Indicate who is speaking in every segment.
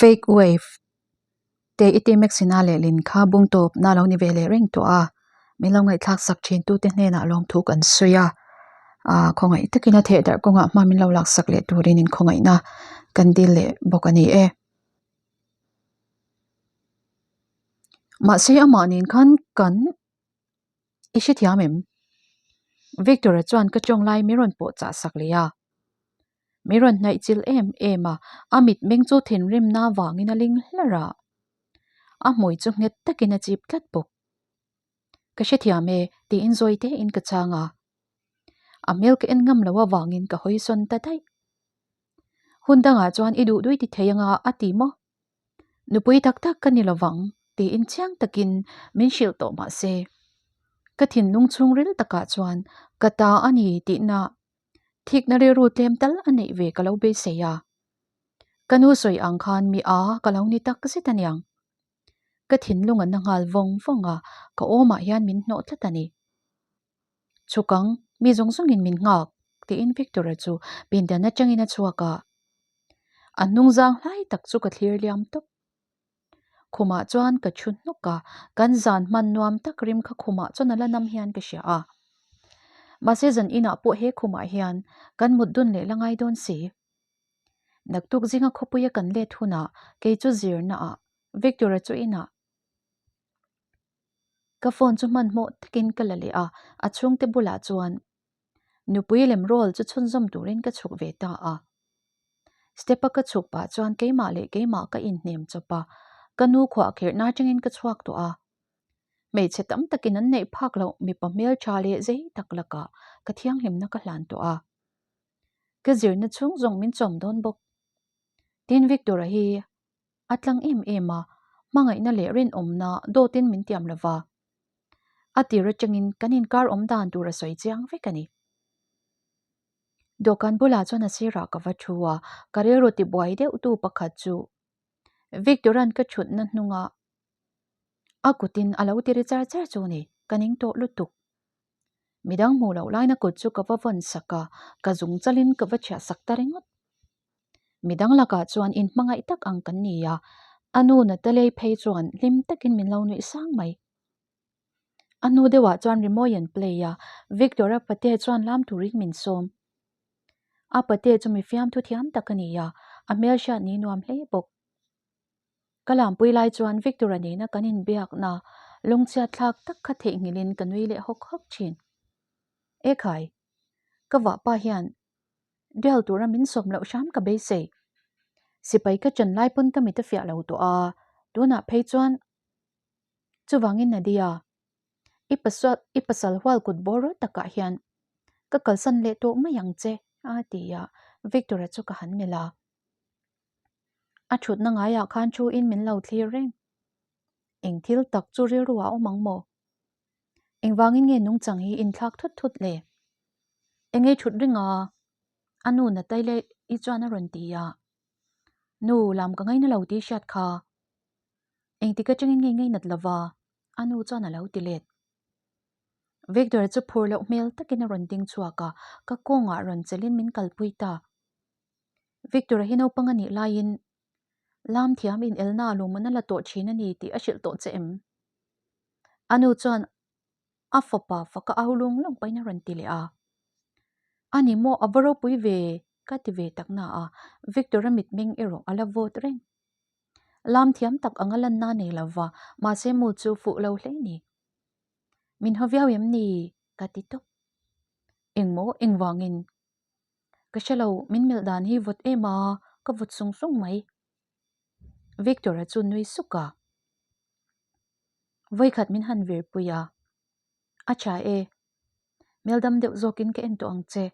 Speaker 1: Fake wave te i ti Maxina lehlin kha bung tawp na lo ni ve leh reng tawh a, min lo ngaihthlak sak thin tu te hnenah lawmthu kan sawi a, ah khawngaih takin a theh darh kawngah hma min lo lak sak leh turin inkhawngaihna kan dil leh bawk a ni e. Mahse amah nen khan kan i hrethiam em? Victor-a chuan ka tawng lai min rawn pawh chah sak leh a. Min rawn hnaih chilh em em a, a mitmeng chu thinrimna vangin a ling hlar a. A hmui chu nghet takin a chip tlat bawk. Ka hrethiam e tiin zawi tein ka chhang a. A hmel ka en ngam loh avangin ka hawi sawn ta daih. Hun dangah chuan i duh dui ti thei anga a ti maw? Nupui tak tak ka ni lovang tiin chiang takin min hrilh tawh mah se, ka thinlung chhungril takah chuan ka ta a ni tihna thikna rilru tlem tal a neih ve ka lo beisei a. Ka nu sawi ang khan mi a ka lo ni tak zet aniang. Ka thinlung a na nghal vawng vawng a, ka awmah hian min hnawh tlat a ni. Chhukang, mi zawng zawngin min nghak, tiin Victor-a chu pindan atangin a chhuak a. A hnungzang hlai tak chu ka thlir liam tawp. Khumah chuan ka thu hnawk a, kan zan hman nuam tak rim kha khumah chuan a la nam hian ka hria a. Mahse zan inah pawh he khumah hian kan mut dun leh la ngai dawn si. Naktuk zinga khawpuia kan let hunah kei chu zirna ah Victor-a chu inah Ka phone chu hmanhmawh takin ka la leh a, a chhungte bulah chuan nupui lem roll chu chhunzawm turin ka chhuk ve ta a. Step a ka chhuk pah chuan keimah leh keimah ka inhnem chawp a, ka nu khuah kherhna atangin ka chhuak tawh a. Hmeichhe tam takin an neih phak loh mipa hmeltha leh zei tak lakah ka thianghlimna ka hlan tawh a. Ka zirna chhung zawng min chawm dawn bawk. Tin Victor-a hi A tlang em em a, hmangaihna leh rinawmna dawtin min tiam lo va. A tir atangin kan inkar awm dan tur a sawi chiang vek a ni. Dawhkan bulah chuan a sirah ka va thu a, ka rilru tibuai deuhtu pakhat chu Victor-a'n ka thutna hnunga a kutin a lo ti ri char char chu ni, ka ning tawh lutuk. Midang hmuh loh laina kut chu ka va vawn sak a, ka zung chalin ka va chhiah sak ta ringawt. Midang lakah chuan inhmangaih tak ang kan ni a, a nu Natalie phei chuan hlim takin min lo nuih sang mai. A hnu deuhah chuan rimawi an play a, Victor-a pate chuan lam turin min sawm. A pate chu mi fiamthu thiam tak a ni a, a hmelhriat ni nuam hle bawk. Ka lampui lai chuan Victor-a nena kan inbiakna lungchhiat thlak tak kha theihnghilhin ka nui leh hawk hawk thin. Ekhai, ka vahpa hian Dial tura min sawm loh hram ka beisei. Sipai ka chan lai pawn ka mit a fiah lo tawh a, tunah phei chuan chuvangin Nadia, i pasal i pasal hual kut bawr rawt takah hian ka kalsan leh tawh mai ang che a ti a, Victor-a chu ka han melh a. A thutna ngaiah khan thu in min lo thlir reng. Eng thil tak chu rilru ah awm ang maw? Engvangin nge nungchang hi inthlak thut thut le? Enge thut ring a? A nu Natalia i chuan a rawn ti a. Nu, lam ka ngaina lo tih hriat kha. Engtik atangin nge ngainat lova? A nu chuan a lo ti let. Victor chu phur loh hmel takin a rawn ding chhuak a, ka kawngah rawn chelhin min kalpui ta. Victor-a hi naupang a nih laiin lam thiam in elna lawmman a la tawh thin a ni tih a hrilh tawh che em? A nu chuan a fapa faka au lung lung pahin a rawn ti leh a. A ni maw a va ropui ve ka ti ve tak na a, Victor-a mitmeng erawh a la vawt reng. Lam thiam tak anga lanna nei lo va, mahse mu chu fuh lo hle ni. Min haw viau em ni? ka ti tawp. Engmaw engvangin? Ka hre lo, min melh dan hi vawt em a, ka vawt sung sung mai. Victor-a chu nui suk a. Vawikhat min han vir pui a. A tha e. Hmel dam deuh zawkin ka en tawh ang che.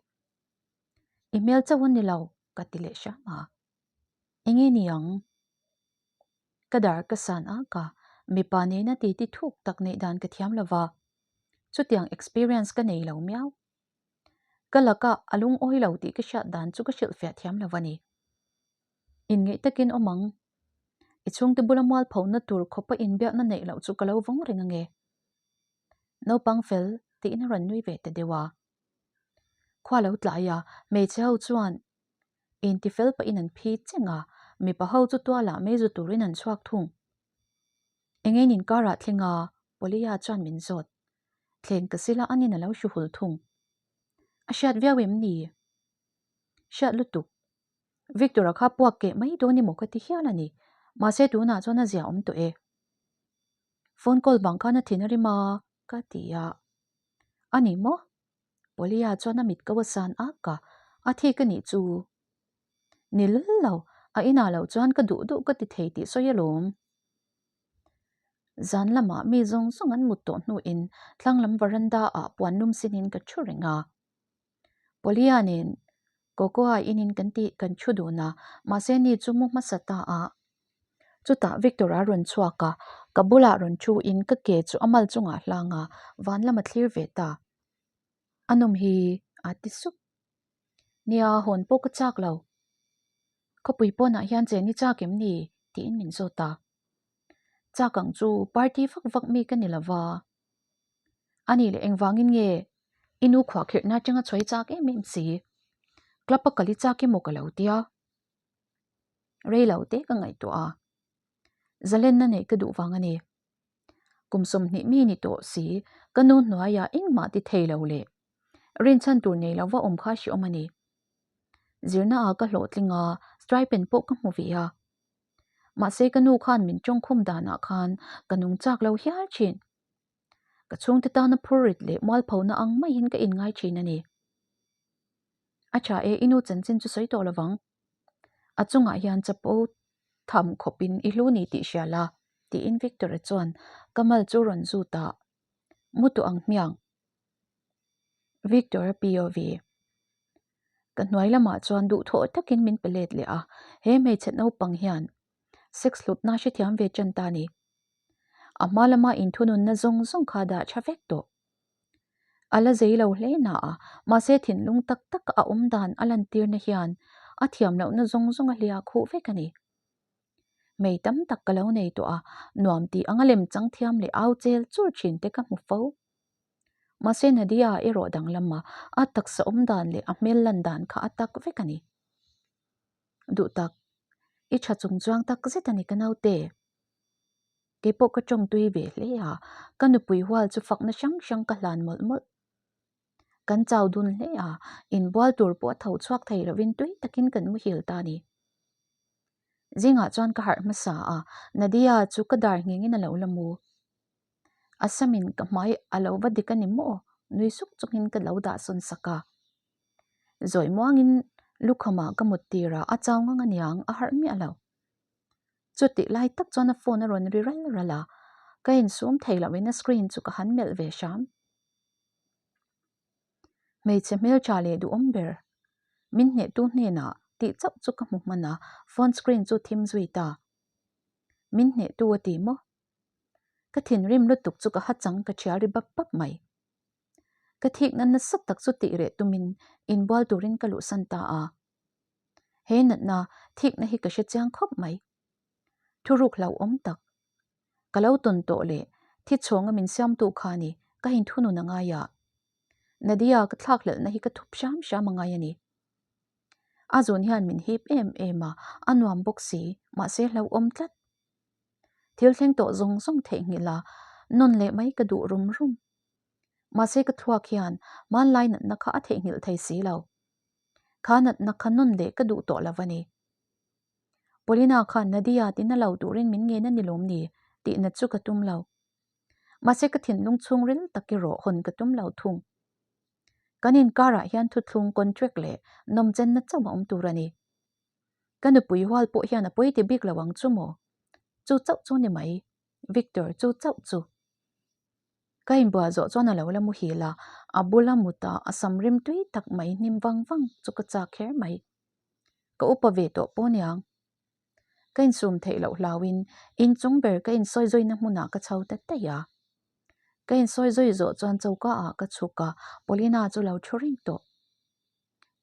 Speaker 1: I hmel chauh a ni lo, ka ti leh hram a. Enge ni ang? Ka dar ka san ak a, mipa nena titi thuk tak neih dan ka thiam lo va. Chutiang experience ka nei lo miau. Ka lakah a lungawi lo tih ka hriat dan chu ka hrilhfiah thiam lo a ni. Inngeih takin awm ang. I chhungte bula mualphona tur khawpa inbiakna neih loh chu ka lo vawng reng ange. Naupang fel tiin a rawn nui ve ta deuh a. Khua lo tlai a, hmeichhe ho chuan intifel pahin an phi cheng a. Mipa ho chu tualah mei zu turin an chhuak thung. Engein inkarah thleng a, Polia chuan min zawt. Thleng ka sila anin a lo hru hul thung. A hriat viau em ni? Hriat lutuk. Victor-a kha puak keh mai dawn emaw ka ti hial a ni. Mahse tunah chuan a zia awm tawh e. Phone call bang khan a thin a rim a, ka ti a. A ni maw? Polia chuan a mit ko a san ak a, a thik a nih chu. Ni lul lo, a inah loh chuan ka duh duh ka ti thei tih sawi alawm. Zan lamah mi zawng zawng an mut tawh hnuin thlang lam veranda ah puan lum sinin ka thu reng a. Polia nen Cocoa inin kan tih kan thu dun a, mahse ni chu mu hmasa ta a. Chutah Victor-a rawn chhuak a, ka bulah rawn thu in ka ke chu a mal chungah hlang a, van lam a thlir ve ta. A nawm hi a ti sup. Nia, hawn pawh ka chak lo. Khawpui pawnah hian chen i chak em ni? tiin min zawt a. Chak ang chu party vak vak mi ka ni lo va. A nih leh engvangin nge i nu khuahkhirhna atanga chhuai chak em em si? Club a kal i chak emaw ka lo tia. Rei lo te ka ngaihtuah a. Zalenna neih ka duh vang a ni. Kum 20 mi ni tawh si ka nu hnuaiah engmah ti thei lo leh rinchhan tur nei lova awm kha hreawm a ni. Zirna ah ka hlawhtling a, stipend pawh ka hmu ve a. Mahse ka nu khan min tawngkhum danah khan ka nung chak lo hial thin. Ka chhungte tana phurrit leh mualphona ang maiin ka inngai thin a ni. A tha e, i nu chanchin chu sawi tawh lovang. A chungah hian chapo tham khawpin i hlu ni tih hria la, tiin Victor-a chuan ka mal chu rawn zut a, Mu tawh ang hmiang. Victor-a POV. Ka hnuai lamah chuan duhthawh takin min pe let leh a, he hmeichhe naupang hian sex hlutna hrethiam ve tan ta a ni. A hma lama inthununna zawng zawng kha dah tha vek tawh. A la zei lo hle na a, mahse thinlung tak tak a awm dan a lantirna hian a thiam lohna zawng zawng a hliah khuh vek a ni. Mei tam tak ka lo nei tawh a, nuam tih anga lem chang thiam leh au chel chur thin te ka hmu fo. Mahse Nadia erawh danglam a, a taksa awm dan leh a hmel lan dan kha a tak vek a ni. Duh tak, i tha chung chuang tak zet a ni ka naute. Kei pawh ka tawng tui ve hle a, ka nupui hual chu fakna hrang hrang ka hlan mawlh mawlh. Kan chau dun hle a, inbual tur pawh a tho chhuak thei lovin tui takin kan muhil ta a ni. Zingah chuan ka harh hmasa a, Nadia chu ka dar nghengin a lo la mu. A samin ka hmai a lo va dik a ni maw? Nui suk chungin ka lo dah sawn sak a. Zawi muangin lukhama ka mut tir a, a chau ngang aniang a harh miah lo. Chutih lai tak chuan a phone a rawn ri ral ral a, ka insum thei lohin a screen chu ka han melh ve hram. Hmeichhe hmeltha leh duhawm ber min hnehtu hnenah tih chauh chu ka hmu hman a, phone screen chu thim zui ta. Min hnehtu a ti maw? Ka thinrim lutuk chu ka ha chang ka thial ri bap bap mai. Ka thikna nasa tak chu tih reh tumin inbual turin ka luhsan ta a. He natna thikna hi ka hre chiang khawp mai. Thuruk hlauhawm tak. Ka lo tawn tawh leh thi chhawnga min siamtu kha ni ka inthunun a ngai a. Nadia ka thlakhlelhna hi ka thup hram hram a ngai a ni. A zun hian min hip em em a, a nuam bawk si, mahse hlauhawm tlat. Thil thleng tawh zawng zawng theihnghilh a, nawn leh mai ka duh rum rum. Mahse ka thluak hian hmanlai natna kha a theihnghilh thei si lo. Kha natna kha nawn leh ka duh tawh lo a ni. Paulina khan Nadia tina lo turin min ngen a ni lawm ni tih nat chu ka tum lo. Mahse ka thinlung chhungril tak erawh hawn ka tum lo thung. Kan inkarah hian thuthlung contract leh nawmchenna chauh a awm tur a ni. Ka nupui hual pawh hian a pawi ti bik lo ang chu maw? Chu chauh chu ni mai, Victor chu chauh chu. Ka inbual zawh chuan a lo la muhil a, a bula mut a a sam rim tui tak mai hnim vang vang chu ka chak kher mai. Ka upa ve tawh pawh niang. Ka insum theih loh hlauin inchung ber ka insawi zawina hmunah ka chho ta daih a. Ka insawi zawi zawh chuan choka ah ka chhuk a, Paulina chu lo thu reng tawh.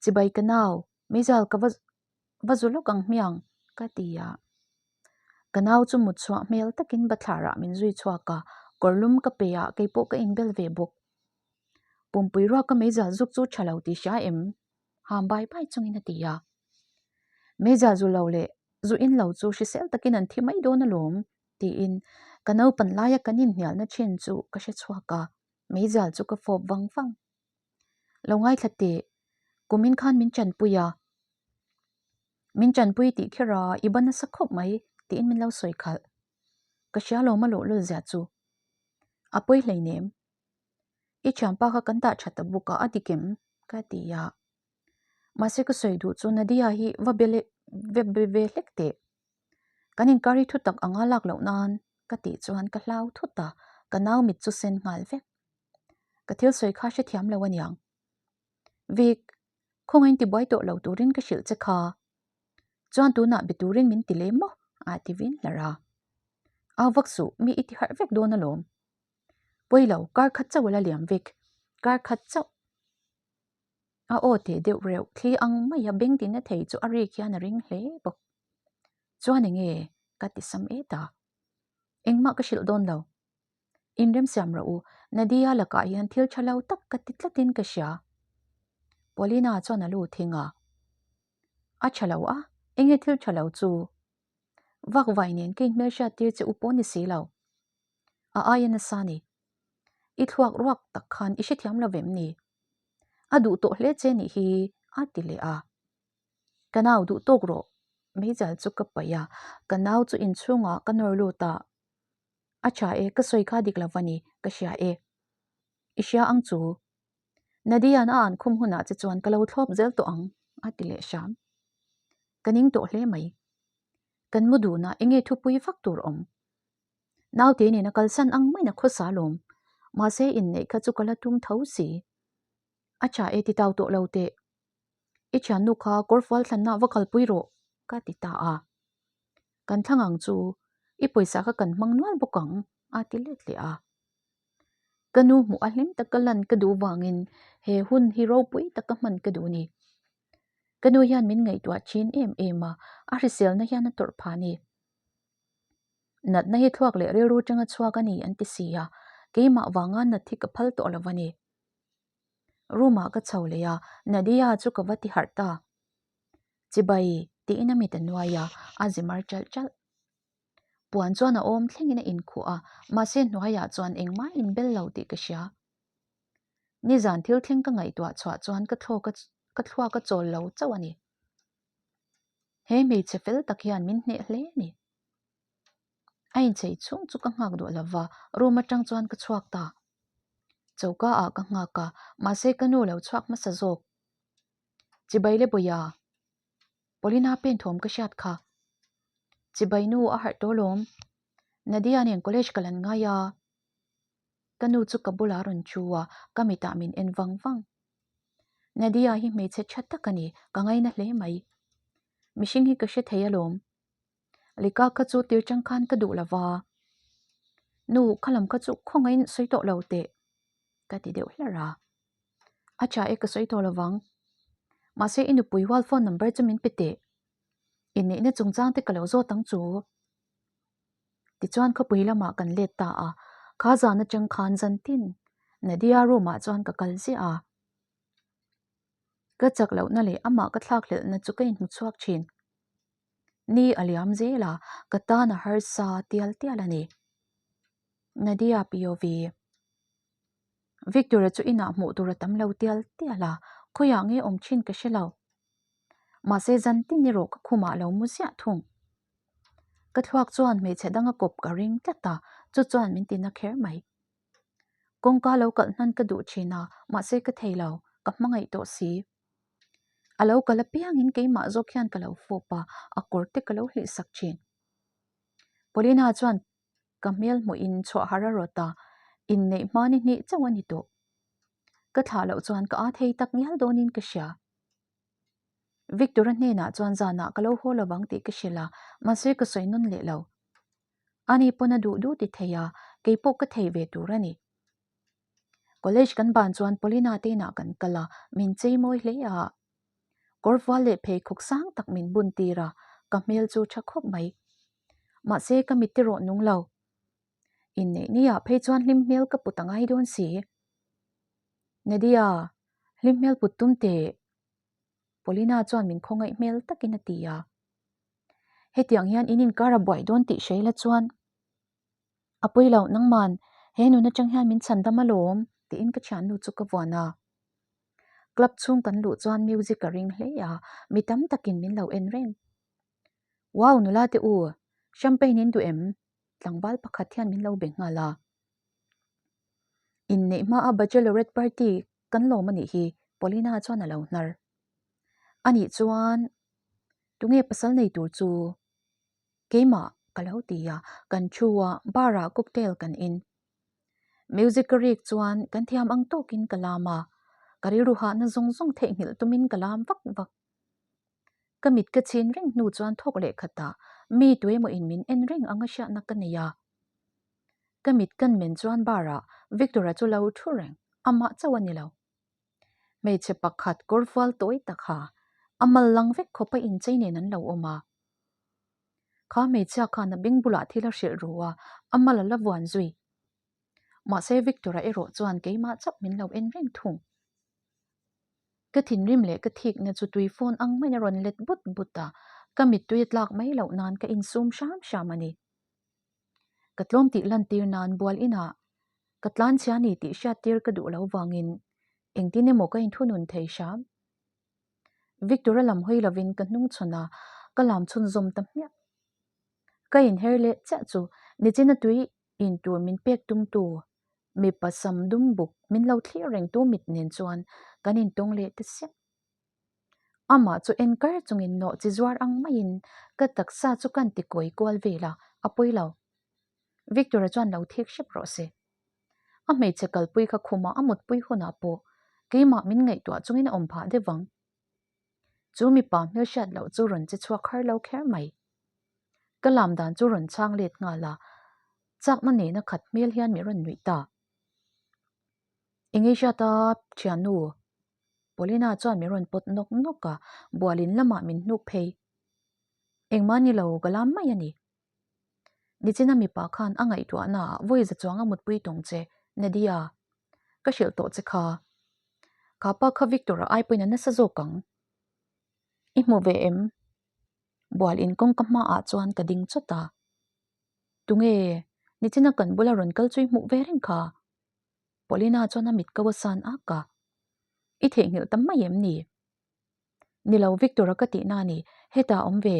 Speaker 1: Chibai ka nau, meizal ka va va zu lawk ang hmiang, ka ti a. Ka nau chu mut chhuah hmel takin bathlarah min zui chhuak a, kawrlum ka pe a, keipawh ka inbel ve bawk. Pumpui ruaka meizal zuk chu tha lo tih hria em? Ham bai bai chungin a ti a. Meizal zu lo leh. Zu in lo chu hrisel takin an thi mai dawn alawm, tiin ka naupan laia kan inhnialna thin chu ka hre chhuak a, meizial chu ka fawp vang vang. Lo ngaithla teh, kumin khan min chanpui a, min chanpui tih kher a, i ba nasa khawp mai, tiin min lo sawi khalh. Ka hria lawm a luhlul zia chu. A pawi hleinem. I thianpa kha kan dah tha ta bawk a, a dik em? ka ti a. Mahse ka sawi duh chu Nadia hi va be leh va be ve hlek teh. Kan inkar hi thutak anga lak loh nan ka tih chuan ka hlau thut a, ka nau mit chu sen nghal vek. Ka thil sawi kha hrethiam lo aniang. Vic, khawngain tibuai tawh lo turin ka hrilh che kha. Chuan tunah be turin min ti lem maw? a ti vin hlar a. Au vak suh, mi i ti harh vek dawn alawm. Pawi lo, kar khat chauh a la liam Vic, kar khat chauh. A aw teh deuh reuh thli ang maia beng tina thei chu a rik hian a ring hle bawk. Chuan enge ka ti sam et a. Engmah ka hrilh dawn lo. Inremsiam rawh u, Nadia lakah hian thil tha lo tak ka ti tlatin ka hria. Paulina chuan a lu thing a. A tha lo a, enge thil tha lo chu? Vakvai nen ka inhmelhriat tir che u pawh ni si lo. A aia nasa ni. I thluak ruak tak khan i hrethiam lo vem ni? A duh tawh hle che nih hi a ti leh a. Ka nau duh tawk rawh. Meizal chu ka paih a, ka nau chu inchhungah ka nawr lut a. A tha e, ka sawi kha dik lo va ni, ka hria e. I hria ang chu. Nadia'n a an khum hunah che chuan ka lo thlawp zel tawh ang, a ti leh hram. Ka ning tawh hle mai. Kan mu dunah enge thupui vak tur awm? Naute nen a kalsan ang main a khawsa lawm. Mahse inneih kha chu ka la tum tho si. A tha e ti tau tawh lo teh. I thiannu kha kawrfual thlanna va kalpui rawh ka ti ta a. Kan thlang ang chu i pawisa kha kan hmang nual bawk ang a ti let leh a. Ka nu hmuh a hlim taka lan ka duh vangin he hun hi ropui taka hman ka duh ni. Ka nu hian min ngaihtuah thin em em a, a hriselna hian a tawrh phah a ni. Natna hi thluak leh rilru tanga chhuak a ni an ti si a, keimah vanga nat hi ka phal tawh lo a ni. Room ah ka chho leh a, Nadia chu ka va ti harh ta. Chibai tiin a mit a nuai a, a zi mar chalh chalh. Puan chuan a awm thlengin a inkhuh a, mahse hnuaiah chuan engmah a inbel lo tih ka hria. Nizan thil thleng ka ngaihtuah chhuah chuan ka thlawk a ka thluak a chawl lo chauh a ni. He hmeichhe fel tak hian min hneh hle a ni. A inchei chhung chu ka nghak duh lova, room atang chuan ka chhuak ta. Choka ah ka nghak a, mahse ka nu lo chhuak hmasa zawk. Chibai le Bawia, Paulina pen thawm ka hriat kha. Chibai nu a harh tawh lawm. Nadia nen college ka lan ngai a. Ka nu chu ka bulah a rawn chu a, ka mitah min en vang vang. Nadia hi hmeichhe tha tak a ni, ka ngaina hle mai. Mihring hi ka hre thei alawm. Lika kha chu tir chang khan ka duh lova. Nu, kha lam kha chu khawngaiin sawi tawh lo teh, ka ti deuh hlar a. A tha e, ka sawi tawh lovang. Mahse i nupui hual phone number chu min pe teh. Inneihna chungchang te ka lo zawt ang chu. Tichuan khawpui lamah kan let ta a, kha zan atang khan zan tin Nadia room ah chuan ka kal ziah a. Ka chak lohna leh amah ka thlak hlelhna chu ka inhmu chhuak thin. Ni a liam zel a, ka tan a harsa tial tial a ni. Nadia POV. Victor-a chu inah hmuh tur a tam lo tial tial a, khawiah nge awm thin ka hre lo. Mahse zan tin erawh ka khumah lo mu ziah thung. Ka thluak chuan hmeichhe danga kawp ka ring tlat a, chu chuan min ti na kher mai. Kawngka lo kalh hnan ka duh thin a, mahse ka thei lo, ka hmangaih tawh si. A lo kal apiangin keimah zawk hian ka lo fawp a, a kawr te ka lo hlih sak thin. Paulina chuan ka hmel hmuhin chhuah har a rawt a, inneih hma ni hnih chauh a ni tawh. Ka thlah loh chuan ka aa thei tak ngial dawnin ka hria. Victor-a hnenah chuan zanah ka lo haw lovang tih ka hrilh a, mahse ka sawi nawn leh lo. Ani pawn a duh duh ti thei a, kei pawh ka thei ve tur a ni. College kan ban chuan Paulina te inah kan kal a, min chei mawi hle a. Kawrfual leh pheikhawk sang tak min bun tir a, ka hmel chu tha khawp mai. Mahse ka mit erawh nung lo. Inneih ni ah phei chuan hlim hmel ka put a ngai dawn si. Nadia, hlim hmel put tum teh. Paulina chuan min khawngaih hmel takin a ti a. Hetiang hian in inkar a buai dawn tih hreila chuan a pawi lo, nangman he nun atang hian min chhan dam alawm tiin ka thiannu chu ka vuan a. Club chhung kan luh chuan music a ring hle a, mi tam takin min lo en reng. Wow nula te u, champagne in duh em? Tlangval pakhat hian min lo be nghal a. Inneih hmaa bachelorette party kan lawm a nih hi, Paulina chuan a lo hnar. Anih chuan tunge pasal nei tur chu? Keimah ka lo ti a, kan thu a, bar ah cocktail kan in. Music ka rik chuan kan thiam ang tawkin ka lam a, ka rilru hahna zawng zawng theihnghilh tumin ka lam vak vak. Ka mit ka chhin reng hnu chuan thawk leh khatah mi tuemaw in min en reng anga hriatna ka nei a. Ka mit kan men chuan bar ah Victor-a chu lo thu reng, amah chauh a ni lo. Hmeichhe pakhat kawr fual tawi tak ha, a mal lang vek khawpa inchei nen an lo awm a. Kha hmeichhia khan a beng bulah thil a hrilh ru a, a mal a la vuan zui. Mahse Victor-a erawh chuan keimah chauh min lo en reng thung. Ka thinrim leh ka thikna chu tui phone ang maiin a rawn let but but a, ka mittui a tlak mai loh nan ka insum hram hram a ni. Ka tlawm tih lantir nan bual inah ka tlanchhia ni tih hriattir ka duh lo vangin engtin emaw ka inthunun thei hram. Victor-a lam hawi lovin ka hnungchhawn a, ka lam chhunzawm ta hmiah. Ka inher leh chiah chu nichina tui in tur min pek tumtu mipa sam dum buk min lo thlir rengtu mit nen chuan kan intawng leh ta siah. Amah chu en kar chungin nawh chi zuar ang maiin ka taksa chu kan ti kawi kual vel a, a pawi lo. Victor-a chuan lo thik hrep rawh se. A hmeichhe kalpui kha khumah a mutpui hunah pawh keimah min ngaihtuah chungin a awm phah deuh vang. Chu mipa hmelhriat loh chu rawn che chhuak har lo kher mai. Ka lam dan chu rawn chhang let nghal a, chakna nena khat hmel hian mi rawn nuih ta. Eng ei hriat a, thiannu? Paulina chuan min rawn pawt nawk nawk a, bualin lamah min hnuk phei. Engmah ni lo, ka lam mai a ni. Nichina mipa khan a ngaihtuahnaah vawi za chuang a mutpui tawng che, Nadia. Ka hrilh tawh che kha. Kha pa kha Victor-a ai pawhin a nasa zawk ang. I hmu ve em? Bual in kawngka hmaah chuan ka ding chawt a. Tunge? Nichina kan bula rawn kal chu i hmuh ve reng kha. Paulina chuan a mit ko a san ak a, I theihnghilh ta mai em ni? Ni lo Victor-a ka tihna a ni, hetah a awm ve.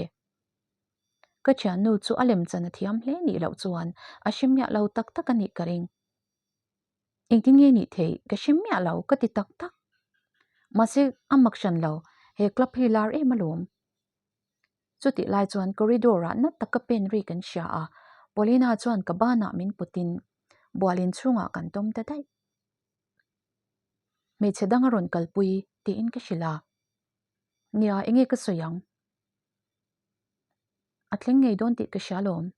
Speaker 1: Ka thiannu chu a lemchan a thiam hle nih loh chuan a hre miah lo tak tak a nih ka ring. Engtin nge nih theih ka hre miah lo ka ti tak tak. Mahse a mak hran lo, he club hi lar em alawm. Chutih lai chuan corridor ah nat taka pen ri kan hria a, Paulina chuan ka banah min pawtin bualin chhungah kan tawm ta daih. Hmeichhe dang a rawn kalpui tiin ka hrilh a, Nia enge ka sawi ang? A thleng ngei dawn tih ka hria alawm.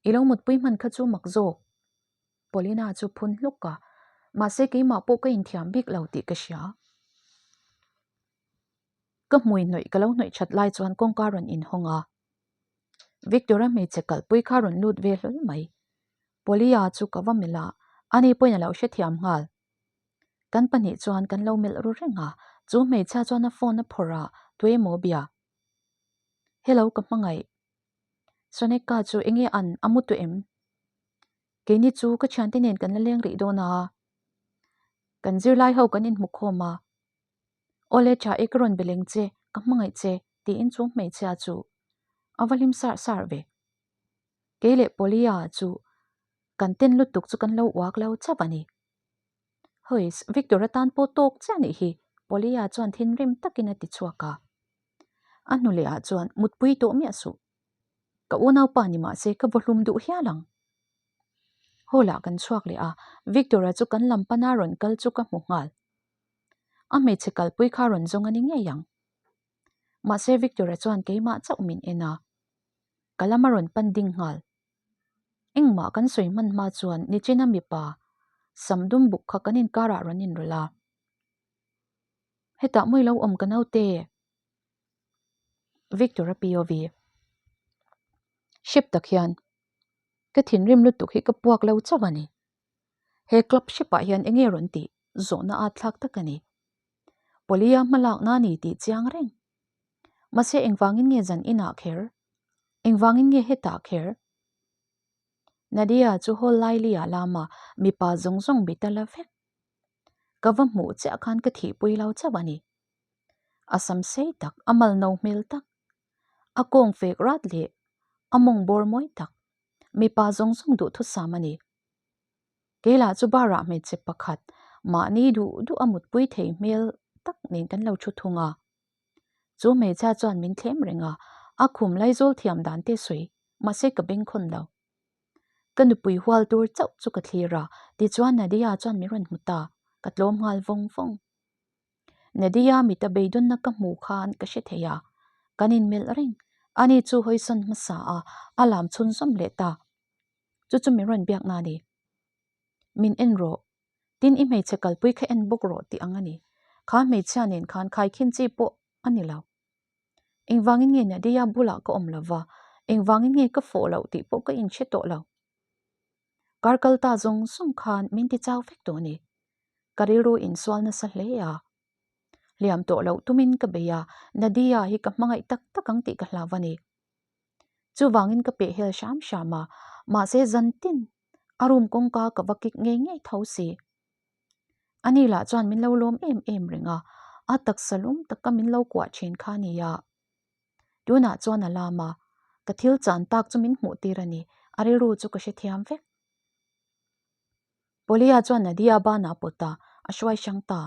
Speaker 1: I lo mutpui hman kha chu mak zawk. Paulina chu phun hluk a, mahse keimah pawh ka inthiam bik lo tih ka hria. Ka hmui hnawih ka lo hnawih that lai chuan kawngka rawn inhawng a. Victor-a hmeichhe kalpui kha rawn lut ve hlawl mai. Paulina chu ka va melh a, ani pawhin a lo hrethiam nghal. Kan pahnih chuan kan lo melh ru reng a, chu hmeichhia chuan a phone a phawrh a, tuemaw bia. Hello ka hmangaih. Soneka chu enge an a mu tawh em? Keini chu ka thiante nen kan la leng rih dawn a. Kan zirlai ho kan inhmu khawm a. Awle tha e ka rawn be leng che, ka hmangaih che tiin chu hmeichhia chu a va hlim sarh sarh ve. Kei leh Paulina chu kan ten lutuk chu kan lo uak lo chauh a ni. Huiss, Victor atan pawh tawk chiah nih hi, Paulina chuan thinrim takin a ti chhuak a. A hnu leh ah chuan mutpui tawh miah suh. Ka unaupa ni mah se ka vawhlum duh hial ang. Hall ah kan chhuak leh a, Victor-a chu kan lam pana rawn kal chu ka hmu nghal. A hmeichhe kalpui kha rawn zawng a ni ngei ang. Mahse Victor-a chuan keimah chauh min en a, ka lam a rawn pan ding nghal. Engmah kan sawi hman hma chuan nichina mipa sam dum buk kha kan inkarah rawn inrawlh a. Hetah mawi lo awm ka naute. Victor-a POV. Hrep tak hian ka thinrim lutuk hi ka puak lo chauh a ni. He club hrepah hian enge rawn tih zawhna at thlak tak a ni. Paulina hmalakna a ni tih chiang reng. Mahse engvangin nge zan inah kher? Engvangin nge hetah kher? Nadia chu hall laili ah lama mipa zawng zawng mit a la vek. Ka va hmuh chiah khan ka thihpui lo chauh a ni. A sam sei tak, a mal no hmel tak, a kawng fek rat leh a mawng bawr mawi tak, mipa zawng zawng duhthusam a ni. Kei lah chu bar ah hmeichhe pakhat mahni duh duh a mutpui thei hmel tak nen kan lo thu thung a. Chu hmeichhia chuan min thlem reng a, a khum laizawl thiam dan te sawi mahse ka bengkhawn lo. Ka nupui hual tur chauh chu ka thlir a, tichuan Nadia chuan min rawn hmu ta, ka tlawm nghal vawng vawng. Nadia mita beidawnna ka hmuh khan ka hre thei a, kan inmelh reng, ani chu hawisawn hmasa a, a lam chhunzawm leh ta. Chu chu min rawn biakna a ni. Min en rawh. Tin, i hmeichhe kalpui kha en bawk rawh tih ang a ni. Kha hmeichhia nen khan khaikhin chi pawh a ni lo. Engvangin nge Nadia bulah ka awm lo va, engvangin nge ka fawh loh tih pawh ka inhre tawh lo. Kar kal ta zawng zawng khan min ti chau vek tawh a ni. Ka rilru insual nasa hle a. Hliam tawh loh tumin ka bei a, Nadia hi ka hmangaih tak tak ang tih ka hlau a ni. Chuvangin ka peh hel hram hram a, mahse zantin a room kawngka ka va kik ngei ngei tho si. Ani lah chuan min lo lawm em em reng a, a taksa lum taka min lo kuah thin kha a ni a. Tunah chuan a lam a, ka thil chan tak chu min hmuh tir a ni, a rilru chu ka hrethiam vek. Polia chuan Nadia banah pawt a, a hruai hrang ta.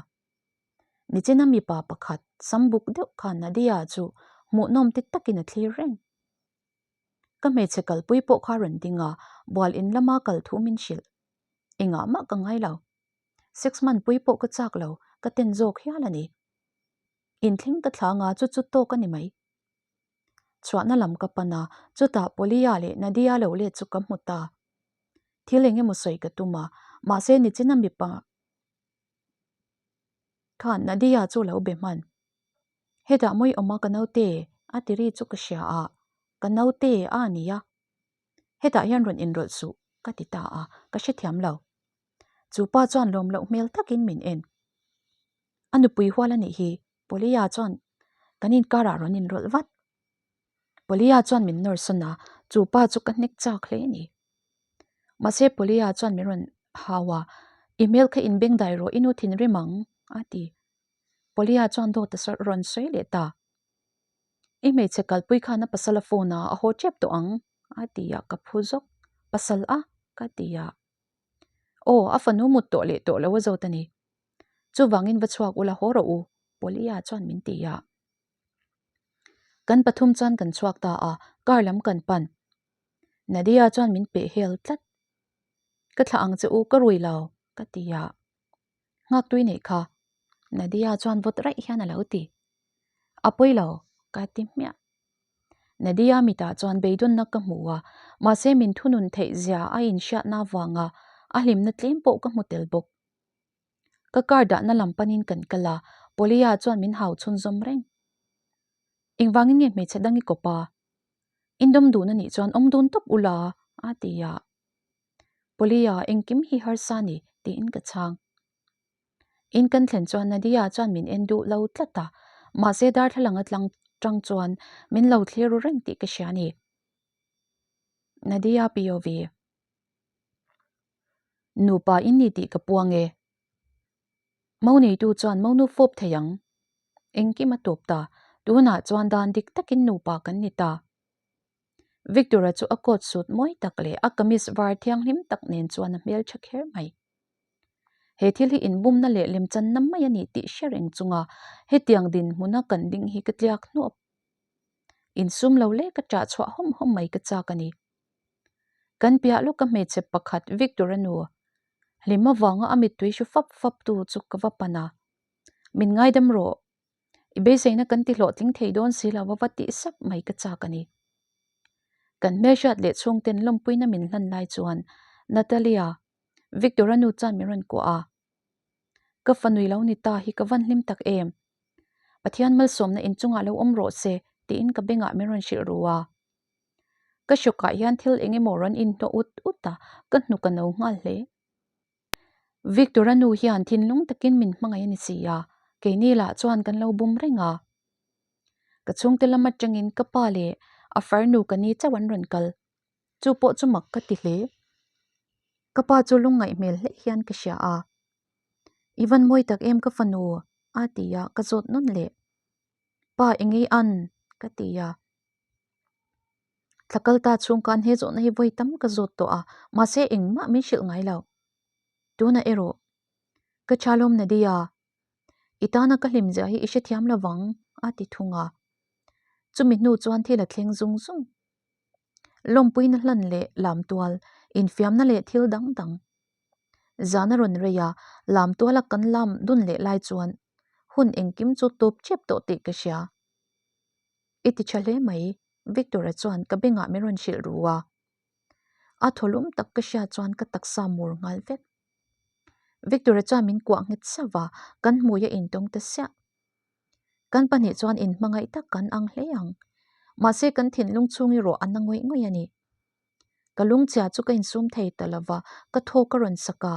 Speaker 1: Nichina mipa pakhat sam buk deuh khan Nadia chu hmuhnawm ti takin a thlir reng. Ka hmeichhe kalpui pawh kha rawn ding a, bual in lama kal thu min hrilh. Engah mah ka ngai lo. Sex man pui pawh ka chak lo, ka ten zawk hial a ni. Inthleng ka thlang a, chu chu tawk a ni mai. Chhuahna lam ka pan a, chutah Polia leh Nadia lo let chu ka hmu ta. Thil eng emaw sawi ka tum a, mahse nichina mipa Khan Nadia chu lo be hman. Hetah mawi awm a ka naute a ti ri chu ka hria a, ka naute a nia. Hetah hian rawn inrawlh suh ka ti ta a, ka hrethiam lo. Chu pa chuan lawm loh hmel takin min en. A nupui hual a nih hi, Polia chuan kan inkarah rawn inrawlh vat. Polia chuan min nawr sawn a, chu pa chu ka hnek chak hle a ni. Mahse Polia chuan min rawn hau a, I hmel kha inbengdai rawh, i nu thinrim ang, a ti. Polia chuan dawt a rawn sawi leh ta. I hmeichhe kalpui khan a pasal a phone a, a haw tep tawh ang, a ti a, ka phu zawk. Pasal a? ka ti a. Aw, a fanu mut tawh leh tawh lo a zawt a ni. Chuvangin va chhuak ula haw rawh u, Polia chuan min ti a. Kan pathum chuan kan chhuak ta a, car lam kan pan. Nadia chuan min peh hel tlat. Ka thlah ang che u, ka rui lo, ka ti a. Nghak tui neih kha, Nadia chuan vawt raih hian a lo ti. A pawi lo, ka ti hmiah. Nadia mitah chuan beidawnna ka hmu a, mahse min thunun theih zia a inhriatna avanga a hlimna tlem pawh ka hmu tel bawk. Ka car dahna lam panin kan kal a, Polia chuan min hau chhunzawm reng. Engvangin nge hmeichhe dang i kawp a? Indawm dun a nih chuan awm dun tawp ula, a ti a. Polia, engkim hi harsa ni, tiin ka chhang. In kan thlen chuan Nadia chuan min en duh lo tlat a, mahse darthlalang atlang tang chuan min lo thlir ru reng tih ka hria a ni. Nadia POV. Nupa in ni tih ka puang e. Mo neitu chuan mo nu fawp thei ang. Engkim a tawp ta, tunah chuan dan dik takin nupa kan ni ta. Victor-a chu a coat suit mawi tak leh a kamis var thianghlim tak nen chuan a hmel tha kher mai. He thil hi inbumna leh lemchanna mai a ni tih hre reng chunga hetiang dinhmuna kan ding hi ka tliak hnuap. Insum lo leh ka ṭah chhuah hawm hawm mai ka chak a ni. Kan piah lawka hmeichhe pakhat Victor-a nu hlim avanga a mittui hru fap fap tu chu ka va pan a, Min ngaidam rawh, i beiseina kan ti hlawhtling thei dawn si lo a va tih sap mai ka chak a ni. Kan hmelhriat leh chhungten lawmpuina min hlan lai chuan Natalia, Victor-a nu chuan min rawn kuah a, Ka fanui lo ni ta hi ka van hlim tak em? Pathian malsawmna inchungah lo awm rawh se tiin ka bengah min rawn hrilh ru a. Ka hrawkah hian thil eng emaw rawn inhnawh ut ut a, ka hnuk a no nghal hle. Victor-a nu hian thinlung takin min hmangaih a ni si a, keini lah chuan kan lo bum reng a. Ka chhungte lam atangin ka pa leh A farnu ka ni chauh an rawn kal. Chu pawh chu mak ka ti hle. Ka pa chu lungngaih hmel hle hian ka hria a. I van mawi tak em ka fanu? a ti a, ka zawt nawn leh. Pa engei an? ka ti a. Thla kal ta chhung khan he zawhna hi vawi tam ka zawt tawh a, mahse engmah min hrilh ngai lo. Tunah erawh ka thalawm Nadia, i tana ka hlimzia hi i hrethiam lo vang a ti thung a. Chumi hnu chuan thil a thleng zung zung. Lawmpuina hlan leh lamtual, infiamna leh thil dang dang. Zan a rawn rei a, lamtuala kan lam dun leh lai chuan hun engkim chu tawp chep tawh tih ka hria. I ti tha hle mai, Victor-a chuan ka bengah min rawn hrilh ru a. A thaw lum tak ka hria chuan ka taksa mur nghal vek. Victor-a chuan min kuah nghet sauh va, kan hmui a intawng ta siah. Kan pahnih chuan inhmangaih tak kan ang hle ang. Mahse kan thinlung chhung erawh a na ngawih ngawih a ni. Ka lungchhia chu ka insum thei ta lo va, ka thaw ka rawn sak a.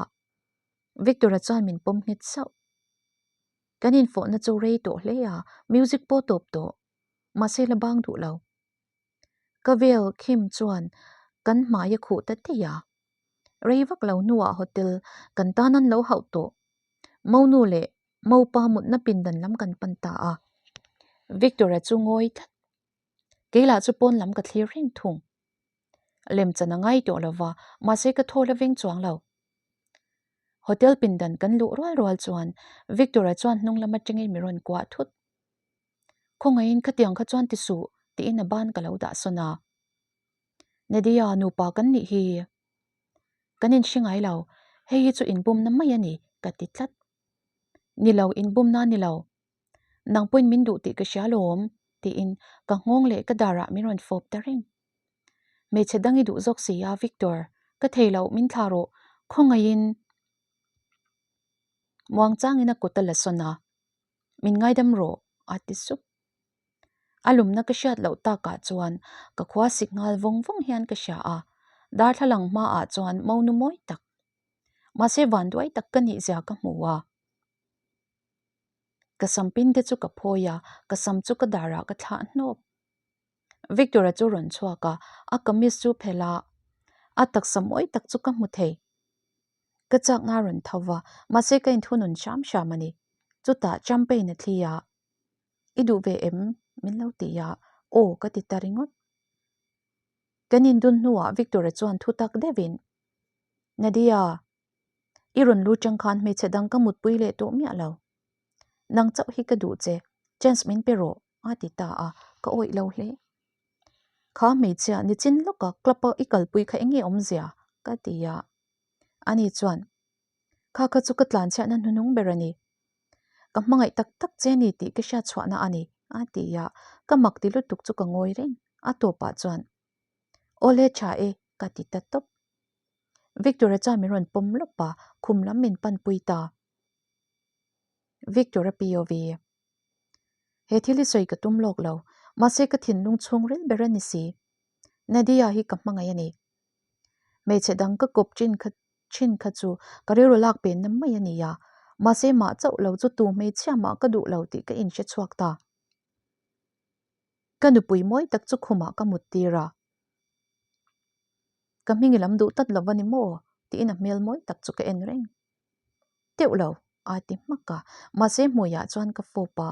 Speaker 1: Victor-a chuan min pawm nghet sauh. Kan infawhna chu rei tawh hle a, music pawh tawp tawh. Mahse la bang duh lo. Ka vel khim chuan kan hmai a khuh ta daih a. Rei vak lo hnuah hotel kan tan an lo hauh tawh. Monu leh Mopa mutna pindan lam kan pan ta a. Victor-a chu ngawi tlat. Kei lah chu pawn lam ka thlir reng thung. Lemchan a ngai tawh lo va, mahse ka thaw la veng chuang lo. Hotel pindan kan luh rual rual chuan Victor-a chuan hnung lam atangin mi rawn kuah thut. Khawngaihin khatiang kha chuan ti suh tiin a ban ka lo dah sawn a. Nadia, nupa kan nih hi. Kan inhre ngai lo, hei hi chu inbumna mai a ni ka ti tlat. Ni lo, inbumna ni lo. Nang pawhin min duh tih ka hria lawm tiin ka nghawng leh ka darah min rawn fawp ta reng. Hmeichhe dang i duh zawk si a, Victor, ka thei loh, min thlah rawh, khawngaihin muangchangin a kut a la sawn a, min ngaidam rawh a ti sup. A lumna ka hriat loh takah chuan ka khua sik nghal vawng vawng hian ka hria a, darthlalang hmaah chuan monu mawi tak, mahse vanduai tak ka nihzia ka hmu a. Ka sam pin te chu ka phawi a, ka sam chu ka darah ka thlah hnawp. Victor-a chu rawn chhuak a, a kamis chu phelh a, a taksa mawi tak chu ka hmu thei. Ka chakna a rawn tho va, mahse ka inthunun hram hram a ni. Chutah champagne a thli a, I duh ve em? min lo ti a, aw ka ti ta ringawt. Kan indun hnuah Victor-a chuan thu tak deuhin, Nadia, I rawn lu chang khan hmeichhe dang ka mutpui leh tawh miah lo. Nang chauh hi ka duh che, chance min pe rawh, a ti ta a, ka awih lo hle. Kha hmeichhia nichin lawka club a i kalpui kha eng nge awmzia? ka ti a. Ani chuan, Kha kha chu ka tlanchhiahna hnuhnung ber a ni. Ka hmangaih tak tak che ni tih ka hriatchhuahna a ni, a ti a, ka mak ti lutuk chu ka ngawi reng. A tawpah chuan, Awle tha e, ka ti ta tawp. Victor-a chuan min rawn pawm lawp a, khum lam min panpui ta. Victor-a POV. He thil hi sawi ka tum lawk lo, mahse ka thinlung chhungril ber a ni si. Nadia hi ka hmangaih a ni. Hmeichhe dang ka kawp chin kha thin kha chu ka rilru lak penna mai a ni a, mahse mah chauh lo chu tu hmeichhia mah ka duh lo tih ka inhre chhuak ta. Ka nupui mawi tak chu khumah ka mut tir a. Ka hming i lam duh tlat lo va ni maw? tiin a hmel mawi tak chu ka en reng. Teuh lo, a ti hmak a, mahse hmuiah chuan ka fawp a.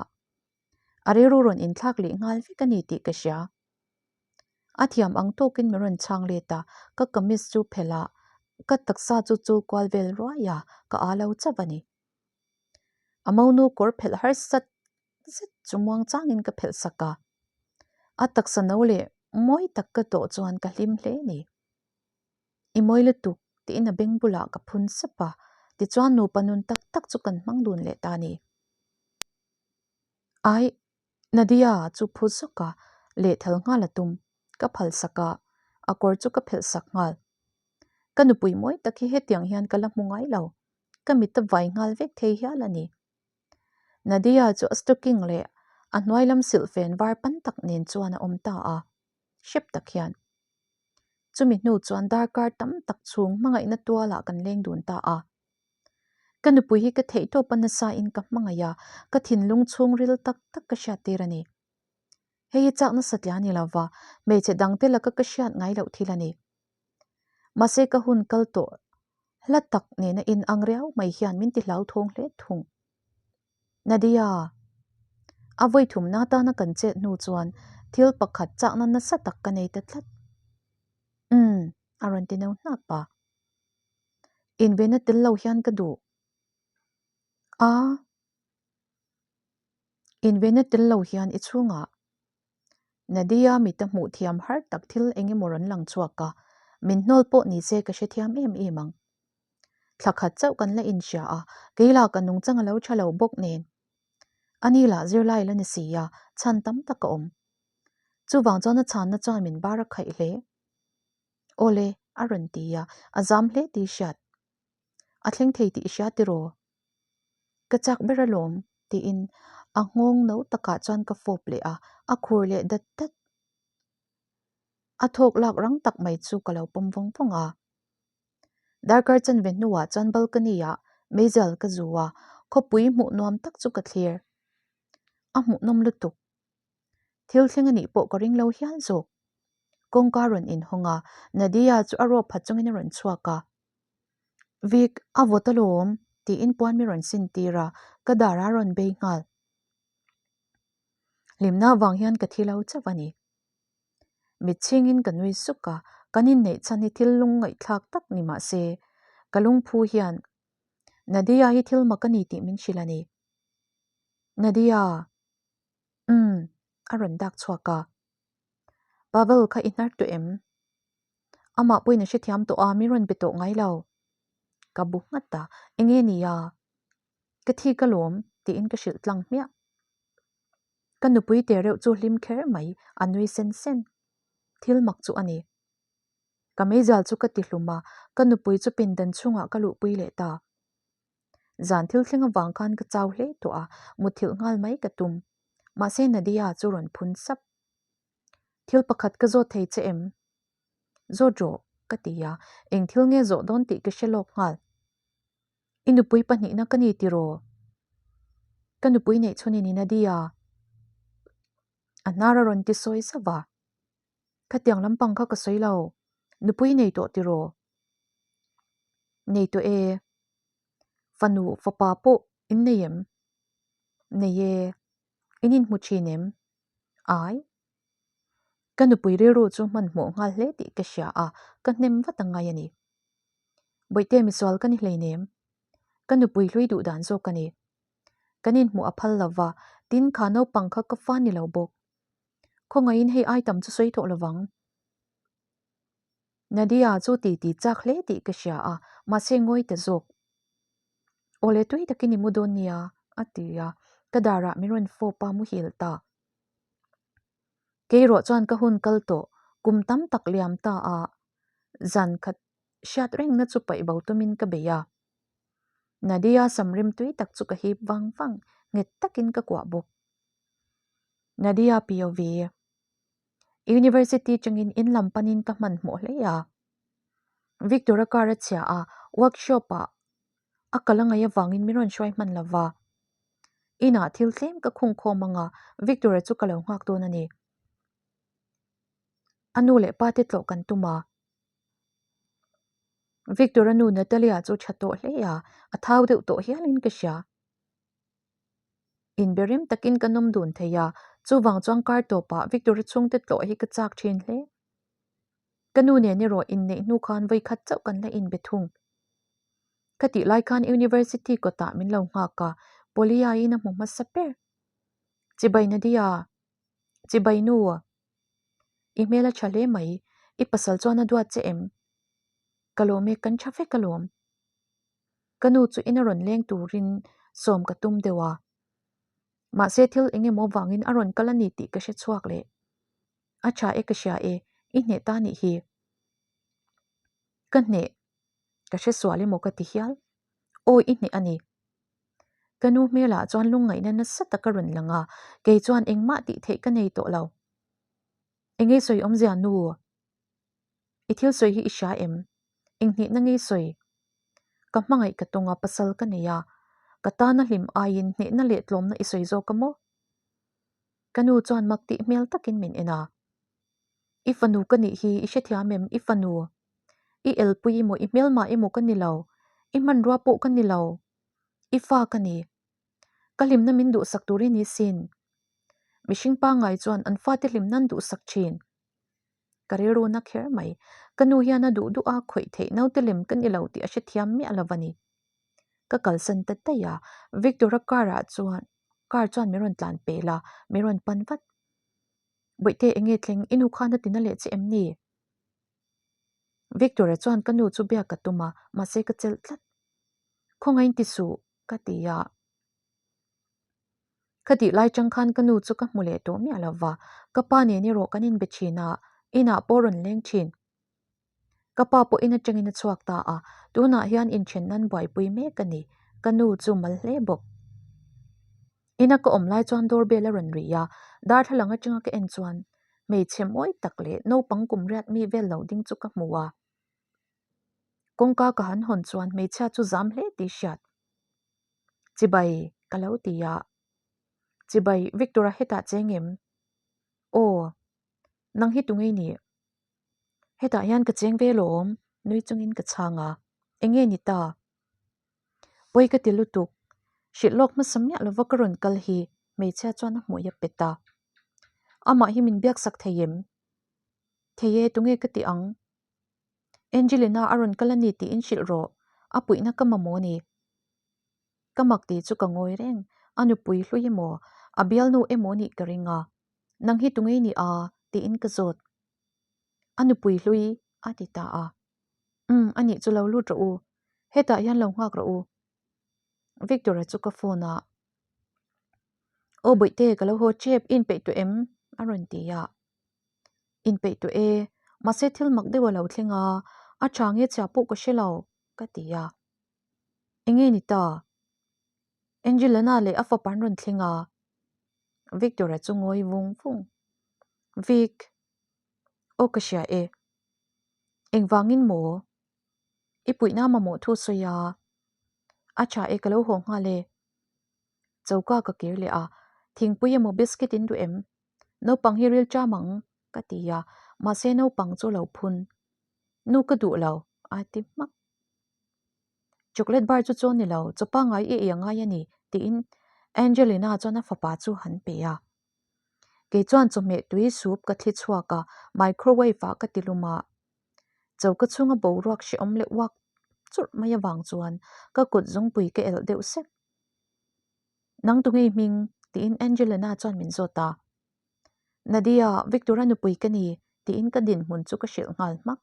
Speaker 1: A rilru rawn inthlak leh nghal vek a ni tih ka hria. A thiam ang tawkin min rawn chhang let a, ka kamis chu phelh a, ka taksa chu chul kual vel ruai a, ka aa lo chauh a ni. A monu kawr phelh harsat zet chu muang changin ka phelh sak a, a taksa no leh mawi tak ka tawh chuan ka hlim hle ni. I mawi lutuk tiin a beng bulah ka phun sap a, tichuan nupa nun tak tak chu kan hmang dun leh ta ni. Ai, Nadia chu phu zawk a, lehthal nghal a tum, ka phal sak a, a kawr chu ka phelh sak nghal. Ka nupui mawi tak hi hetiang hian ka la hmu ngai lo, ka mit a vai nghal vek thei hial a ni. Nadia chu a stocking leh a hnuai lam silhfen var pan tak nen chuan a awm ta a, hrep tak hian. Chumi hnu chuan darkar tam tak chhung hmangaihna tualah kan leng dun ta a. Ka nupui hi ka theihtawp a nasa in ka hmangaih a, ka thinlung chhungril tak tak ka hriat tir a ni. Hei hi chakna satliah a ni lo va, hmeichhe dangte laka ka hriat ngai loh thil a ni. Mahse ka hun kal tawh hla tak nena inang riau mai hian min ti hlauthawng hle thung. Nadia! A vawi thumna atana kan chet hnu chuan thil pakhat chakna nasa tak ka nei ta tlat. Umm, a rawn ti no hnap a. Invenna tel lo hian ka duh. A! Invenna tel lo hian i chhungah Nadia mita hmuh thiam har tak thil eng emaw rawn lang chhuak a, min hnawl pawh ni se ka hrethiam em em ang. Thla khat chauh kan la inhria a, kei lah ka nungchang a lo tha lo bawk nen. Ani lah zirlai la ni si a, chhan tam tak a awm. Chuvang chuan a chhanna chuan min bar a khaih hle. Awle, a rawn ti a, a zam hle tih hriat. A thleng thei tih i hria tiraw? Ka chak ber alawm, tiin a nghawng no takah chuan ka fawp leh a, a khur leh dat dat. A thawk lak rang tak mai chu ka lo pawm vawng vawng a. Darkar chanve hnuah chuan balcony ah meizial ka zu a, khawpui hmuh nuam tak chu ka thlir. A hmuhnawm lutuk. Thil thleng a nih pawh ka ring lo hial zawk. Kawngka rawn inhawng a, Nadia chu a rawp phat chungin a rawn chhuak a. Vic, a vawt alawm, tiin puan mi rawn sin tir a, ka dar a rawn bei nghal. Hlimna avang hian ka thi lo chauh a ni. Mitchhingin ka nui suk a, kan inneih chhan hi thil lung ngaihthlak tak ni mah se, ka lungphu hian Nadia hi thil mak a ni tih min hrilh a ni. Nadia! Umm, a rawn dak chhuak a. Pavel kha i hnar tawh em? Amah pawhin a hrethiam tawh a, min rawn be tawh ngai lo. Ka bu nghat a, eng nge ni a? Ka thi ka lawm, tiin ka hrilh tlang hmiah. Ka nupui te reuh chu hlim kher mai, a nui sen sen. Thil mak chu a ni. Ka meizial chu ka ti hlum a, ka nupui chu pindan chhungah ka luhpui leh ta. Zan thil thleng avang khan ka chau hle tawh a, muthilh nghal mai ka tum. Mahse Nadia chu rawn phun sap. Thil pakhat ka zawt thei che em? Zawt rawh, ka ti a, eng thil nge zawh dawn tih ka hre lawk nghal. I nupui pahnihna ka ni tiraw? Ka nupui neih chhun i ni Nadia. A hnar a rawn ti sawi zauh a. Khatiang lampang kha ka sawi lo, nupui nei tawh tiraw? Nei tawh e. Fanu fapa pawh in nei em? Nei e. In inhmu thin em? Ai. Ka nupui rilru chu hmanhmawh nghal hle tih ka hria a, ka hnem vat a ngai a ni. Bawihte misual ka ni hleinem. Ka nupui hlui duh dan zawk a ni. Kan inhmuh a phal lo va, tin kha naupang kha ka fa ni lo bawk. Khawngaihin hei ai tam chu sawi tawh lovang. Nadia chu ti ti chak hle tih ka hria a, mahse ngawi ta zawk. Awle tui takin i mu dawn nia, a ti a, ka darah min rawn fawp a muhil ta. Kei erawh chuan ka hun kal tawh, kum tam tak liam ta a, zan khat hriat rengna chu paih bo tumin ka bei a. Nadia sam rim tui tak chu ka hip vang vang, nghet takin ka kuah bawk. Nadia POV. University chungin in lam panin ka hmanhmawh hle a. Victor-a car a chhia a, workshop-ah a kal a ngaih avangin min rawn hruai hman lo va. Inah thil tlem ka khung khawm ang a, Victor-a chu ka lo nghak dawn a ni. A nu leh pa te tlawh kan tum a. Victor-a nu Natalia chu tha tawh hle a, a thau deuh tawh hialin ka hria. Inbe rem takin ka nawm dun thei a, chuvang chuan kar tawpah Victor-a chhungte tlawh hi ka chak thin hle. Ka nu nen erawh inneih hnu khan vawikhat chauh kan la inbe thung. Ka tih lai khan University kawtah min lo nghak a, Poliain a hmu hmasa ber. Chibai Nadia! Chibai nu! I hmel a tha hle mai, i pasal chuan a duat che em? Ka lawm e, kan tha vek alawm. Ka nu chu ina rawn leng turin sawm ka tum deuh a. Mahse thil eng emaw vangin a rawn kal a ni tih ka hre chhuak leh. A tha e ka hria e, i hneh ta nih hi. Ka hneh, ka hre sual emaw ka ti hial. Awi i hneh a ni. Ka nu hmelah chuan lungngaihna nasa tak a rawn lang a, kei chuan engmah tih theih ka nei tawh lo. Eng nge sawi awmzia nu? I thil sawi hi i hria em? Eng hnehna nge i sawi? Ka hmangaih ka tawng a, pasal ka nei a. Ka tana hlim aiin hnehna leh tlawmna i sawi zawk a maw? Ka nu chuan mak tih hmel takin min en a. I fanu ka nih hi i hrethiam em? I fanu. I elpui emaw i hmelma emaw ka ni lo. I hmanrua pawh ka ni lo. I fa ka ni. Ka hlimna min duhsak tur i ni sin. Mihring pangngai chuan an fate hlimna an duhsak thin. Ka rilru na kher mai. Ka nu hian a duh duh a, khawih theih naute lem ka ni lo tih a hrethiam miah lo a ni. Ka kalsan ta daih a, Victor-a car-ah chuan car chuan min rawn tlan pel a, min rawn pan vat. Bawihte enge thleng i nu khan a tina leh che em ni? Victor-a chuan ka nu chu biak ka tum a, mahse ka chelh tlat. Khawngain ti suh ka ti a. Ka tih lai chang khan ka nu chu ka hmu leh tawh miah lo va, ka pa nen erawh kan inbe thin a, inah pawh rawn leng thin. Ka pa pawh in atangin a chhuak ta a, tunah hian inthen nan buaipui mek a ni, ka nu chu mal hle bawk. Ina ka awm lai chuan doorbell a rawn ri a, darthlalang atanga ka en chuan hmeichhe mawi tak leh naupang kum riat mi vel lo ding chu ka hmu a. Kawngka ka han hawn chuan hmeichhia chu zam hle tih hriat. Chibai, ka lo ti a. Chibai, Victor-a hetah cheng em? Aw, nang hi tungei nih? Hetah hian ka cheng ve lawm, nui chungin ka chhang a. Enge ni ta? Pawi ka ti lutuk. Hrilh lawk hmasa miah lova ka rawn kal hi hmeichhia chuan a hmuh a pet a. Amah hi min biaksak thei em? Thei e, tunge ka ti ang? Angelina a rawn kal a ni tiin hrilh rawh, a puihna ka mamawh a ni. Ka mak tih chu ka ngawi reng, a nupui hlui emaw, a bialnu emaw nih ka ring a. Nang hi tungei ni a? tiin ka zawt. A nupui hlui a ti ta a. Umm, a nih chu lo lut rawh u. Hetah hian lo nghak rawh u. Victor-a chu ka phone a. Aw bawihte, ka lo haw tep, i inpeih tawh em? a rawn ti a. Inpeih tawh e, mahse thil mak deuh a lo thleng a, a tha nge chhia pawh ka hre lo, ka ti a. Enge ni ta? Angelina leh a fapa an rawn thleng a. Victor-a chu ngawi vung vung. Vic, aw ka hria e. Engvangin maw? I puihna mamawh thu sawi a. A tha e, ka lo haw nghal e. Choka ka kir leh a, thingpui emaw biscuit in duh em? Naupang hi ril ṭam ang, ka ti a, mahse naupang chu lo phun. Nu ka duh lo, a ti hmak. Chocolate bar chu chaw ni lo, chaw pangngai i ei a ngai a ni, tiin Angelina chuan a fapa chu han pe a. Kei chuan chawhmeh tui soup ka thli chhuak a, microwave ah ka ti lum a. Choka chhunga boruak hrehawm leh uak churh mai avang chuan ka kut zungpui ka elh deuh sek. Nang tunge i hming? tiin Angelina chuan min zawt a. Nadia, Victor-a nupui ka ni, tiin ka dinhmun chu ka hrilh nghal hmak.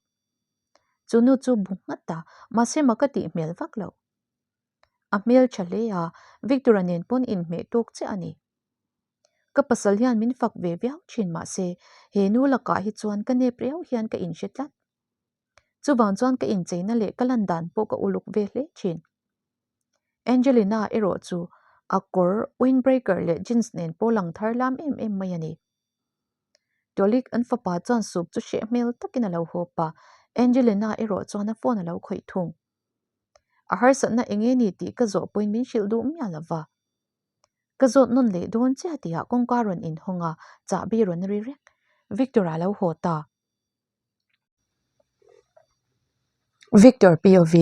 Speaker 1: Chu nu chu bu nghat a, mahse ma ka tih hmel vak loh. A hmel tha hle a, Victor-a nen pawn inhmeh tawk chiah a ni. Ka pasal hian min fak ve viau thin mahse he nu lakah hi chuan ka nep riau hian ka inhre tlat. Chuvang chuan ka incheina leh ka lan dan pawh ka uluk ve hle thin. Angelina erawh chu a kawr, windbreaker leh jeans nen pawh lang thar lam em em mai a ni. Tolik an fapa chuan soup chu hreh hmel takin a lo hawp a, Angelina erawh chuan a phone a lo khawih thung. A harsatna eng nge ni tih ka zawh pawhin min hrilh duh miah lo va. Ka zawt nawn leh dawn chiah tihah kawngka rawn inhawng a, chahbi rawn ri reng. Victor a lo haw ta. Victor POV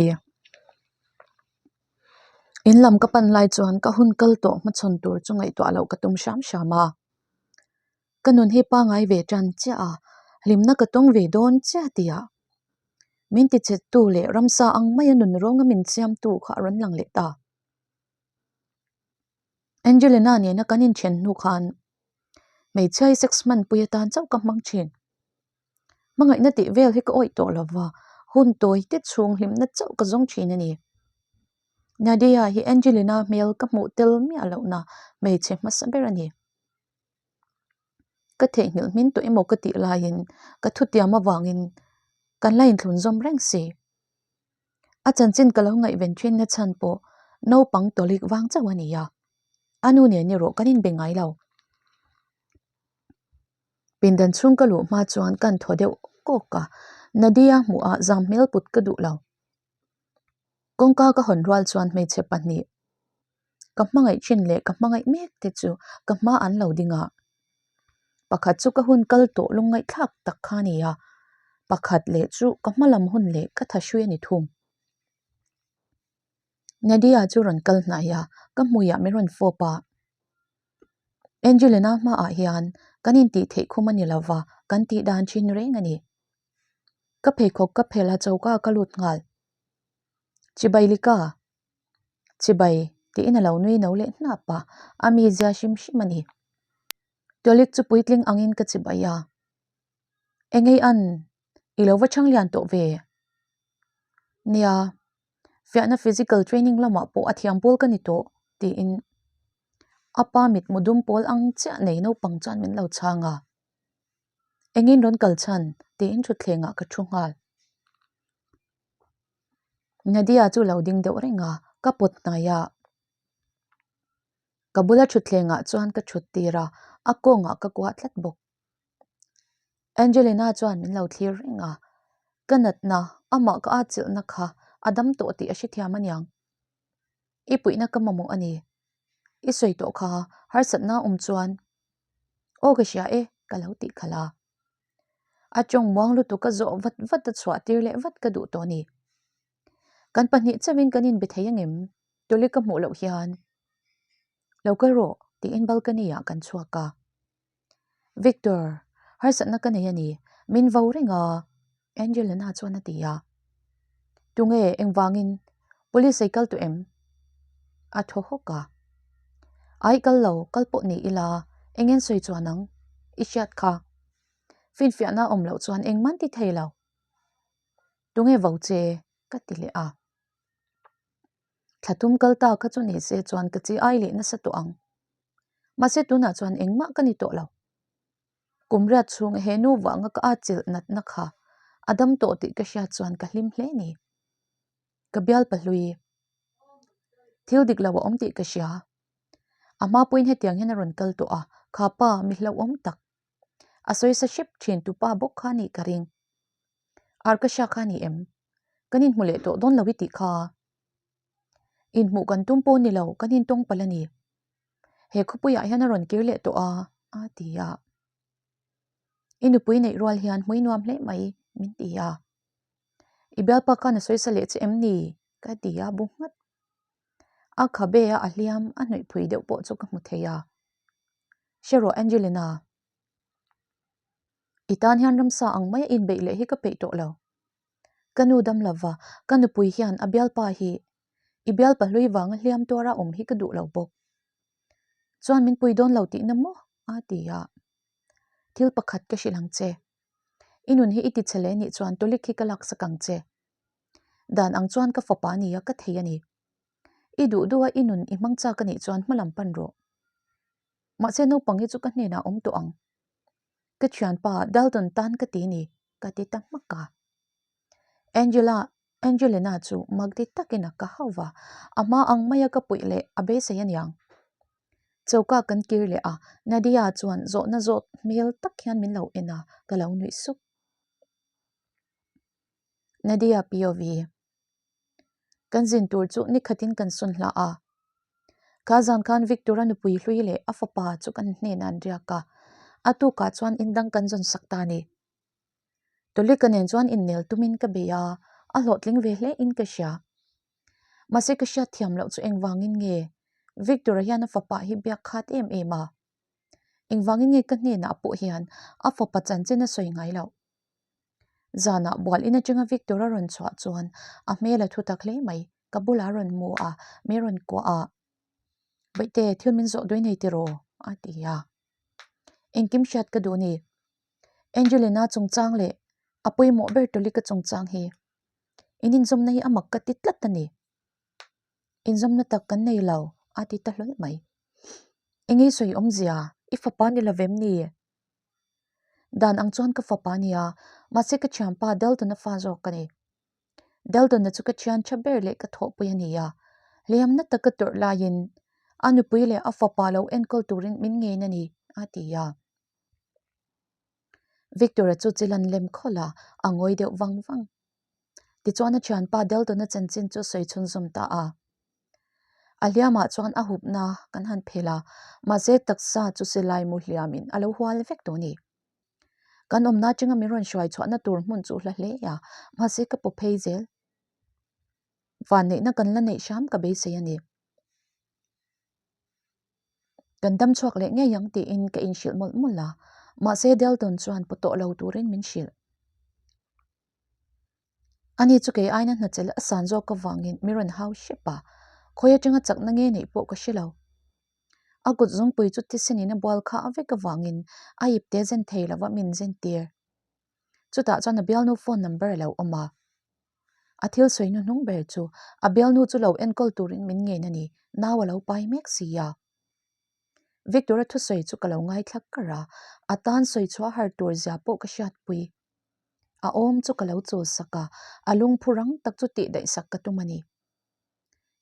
Speaker 1: In lam ka pan lai chuan ka hun kal tawh hmachhawn tur chu ngaihtuah loh ka tum hram hram a. Ka nun hi pangai ve tan chiah a, hlimna ka tawng ve dawn chiah tihah min tichhettu leh ramsa ang maia nun rawnga min siamtu kha a rawn lang leh ta. Angelina nena kan inthen hnu khan hmeichhia hi sex hmanpui atan chauh ka hmang thin. Hmangaihna tih vel hi ka awih tawh lo va, hun tawi te chhung hlimna chauh ka zawng thin a ni. Nadia hi Angelina hmel ka hmuh tel miah lohna hmeichhe hmasa ber a ni. Ka theihnghilh hmin tawh emaw ka tih laiin ka thutiam avangin kan la inthlun zawm reng si. A chanchin ka lo ngaihven thin na chhan pawh naupang tawlik vang chauh a ni a, a nu nen erawh kan inbe ngai lo. Pindan chhung ka luh hma chuan kan thaw deuh kawk a, Nadia hmuhah zam hmel put ka duh lo. Kawngka ka hawn rual chuan hmeichhe pahnih ka hmangaih thin leh ka hmangaih mek te chu ka hma an lo ding a. Pakhat chu ka hun kal tawh lungngaihthlak tak kha a ni a, pakhat leh chu ka hma lam hun leh ka thahrui a ni thung. Nadia chu rawn kal hnai a, ka hmuiah min rawn fawp a. Angelina hmaah hian kan intih theih khum a ni lova, kan tih dan thin reng a ni. Ka pheikhawk ka phelh a choka ka lut nghal. Chibai lika. Chibai tiin a lo nui no leh hnap a, a mizia hrim hrim a ni. Tolik chu puitling angin ka chibai a. Engei an, i lo va chhang lian tawh ve? Nia, fiahna physical training lamah pawh a thiam pawl ka ni tawh, tiin a pa mitmu dum pawl ang chiah nei naupang chuan min lo chhang a. Engin rawn kal chhan? tiin thutthlengah ka thu nghal. Nadia chu lo ding deuh reng a, ka pawt hnai a. Ka bula thutthlengah chuan ka thut tir a, a kawngah ka kuah tlat bawk. Angelina chuan min lo thlir reng a, ka natna, amah ka atchilhna kha a dam tawh tih a hrethiam aniang. I puihna ka mamawh a ni. I sawi tawh kha harsatna awm chuan aw ka hria e ka lo tih khalh a. A tawng muang lutuk a zawh vat vat a chhuah tir leh vat ka duh tawh a ni. Kan pahnih chauhin kan inbe thei angem? Tuli ka hmuh loh hian lo kal rawh tiin balcony ah kan chhuak a. Victor, harsatna ka nei a ni, min vo reng a, Angelina chuan a ti a. Tunge, engvangin? Police ei kal tawh em? A thaw hawk a. Ai kal lo, kal pawh ni ila, engin sawi chuan ang? I hriat kha. Finfiahna awm loh chuan engman ti thei lo. Tunge vo che? ka ti leh a. Thla tum kal ta kha chu ni se chuan ka chi ai leh nasa tawh ang. Mahse tunah chuan engmah ka ni tawh lo. Kum riat chhung he nu vanga ka atchilh natna kha a dam tawh tih ka hriat chuan ka hlim hle ni. Ka bial pahlui. Thil dik lo a awm tih ka hria. A hma pawhin hetiang hian a rawn kal tawh a, kha pa mi hlauhawm tak. A sawisa hrep thin tu pa bawk kha nih ka ring. Arkasha kha ni em? Kan inhmu leh tawh dawn lo i tih kha. Inhmuh kan tum pawh ni lo, kan intawng palh a ni. He khawpuiah hian a rawn kir leh tawh a, a ti a. I nupui neih rual hian hmui nuam hle mai, min ti a. I bialpa khan a sawisa leh che em ni? ka ti a bu nghat. A khabe a a hliam a hnawih phui deuh pawh chu ka hmu thei a. Hre rawh Angelina. I tan hian ramsa ang maia inbeih leh hi ka peih tawh lo. Ka nu dam lova, ka nupui hian a bialpa hi i bialpa hlui vanga hliam tuara awm hi ka duh lo bawk. Chuan min pui dawn lo tihna maw? a ti a. Thil pakhat ka hrilh ang che. I nun hi i ti che leh nih chuan tulik hi ka laksak ang che. Dan ang chuan ka fapa nia ka thei a ni. I duh duha i nun i hmang chak a nih chuan hma lam pan rawh. Mahse naupang hi chu ka hnenah awm tawh ang. Ka thianpa Dalton tan ka ti ni, ka ti ta hmak a. Angela, Angelina chu makdi takin a ka hauh va, a hma ang maia ka puih leh a beisei aniang. Choka kan kir leh a, Nadia chuan zawhna zawt hmel tak hian min lo en a, ka lo nuih sup. Nadia POV. Kan zin tur chu ni khatin kan sawn hlah a. Kha zan khan Victor-a nupui hlui leh a fapa chu kan hnenah an riak a, a tukah chuan indang kan zawn sak ta a ni. Tolika nen chuan innel tumin ka bei a, a hlawhtling ve hle in ka hria. Mahse ka hriat thiam loh chu engvangin nge Victor-a hian a fapa hi biak khat em em a? Engvangin nge ka hnenah pawh hian a fapa chanchin a sawi ngai loh? Zanah bual in atanga Victor a rawn chhuah chuan a hmel a thu tak hle mai, ka bulah a rawn mu a, min rawn kuah a, Baihte, thil min zawh duai nei tiraw? a ti a. Engkim hriat ka duh ni. Angelina chungchang leh a pawimawh ber Tolika chungchang hi in inzawmna hi a mak ka ti tlat a ni. Inzawmna tak kan nei lo, a ti ta hlawl mai. Engei sawi awmzia, i fapa ni lovem ni? Dan ang chuan ka fapa a nia, mahse ka thianpa Dalton-a fa zawk ka ni. Dalton-a chu ka thian tha ber leh ka thawhpui a ni a, hliamna taka tawrh laiin a nupui leh a fapa lo enkawl turin min ngen a ni, a ti a. Victor-a chu chilan lem khawlh a, a ngawi deuh vang vang. Tichuan a thianpa Dalton-a chanchin chu sawi chhunzawm ta a. A hliamah chuan a hupna kan han phel a, mahse taksa chu silai mu hliamin a lo hual vek tawh a ni. Kan awmna atanga min rawn hruai chhuahna tur hmun chu hla hle a, mahse ka paw phei zel. Vanneihna kan la neih hram ka beisei a ni. Kan dam chhuak leh ngei ang tiin ka inhrilh mawlh mawlh a, mahse Delton chuan paw tawh lo turin min hrilh. Ani chu kei aina hnachel a san zawk avangin mi rawn hau hrep a, khawi atanga chakna nge neih pawh ka hre lo. A kut zungpui chu thisenin a bual kha a vek avangin a ipte zen thei lova min zen tir. Chutah chuan a bialnu phone number a lo awm a. A thil sawi hnuhnung ber chu a bialnu chu lo enkawl turin min ngen a ni, nau a lo pai mek si a. Victor-a thusawi chu ka lo ngaithla kar a, a tan sawi chhuah har tur zia pawh ka hriatpui. A awm chu ka lo chul sak a, a lungphu rang tak chu tih daih sak ka tum a ni.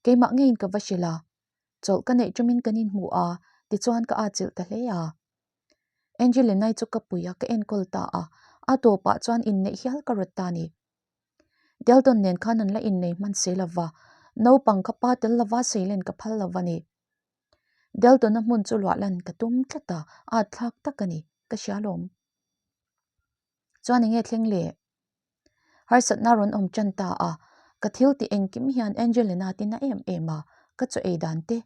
Speaker 1: Keimah ngeiin ka va hrilh a, chawlh ka neih tumin kan inhmu a, tichuan ka atchilh ta hle a. Angelina-i chu ka pui a, ka enkawl ta a, a tawpah chuan inneih hial ka rawt ta a ni. Delton nen khan an la innei hman si lo va, naupang kha pa tel lova seilen ka phal lo va ni. Delton-a hmun chu luah lan ka tum tlat a, a atthlak tak a ni, ka hria lawm. Chuan enge thleng le? Harsatna rawn awm tan ta a, ka thil tih engkim hian Angelina tina em em a, ka chaw ei dan te,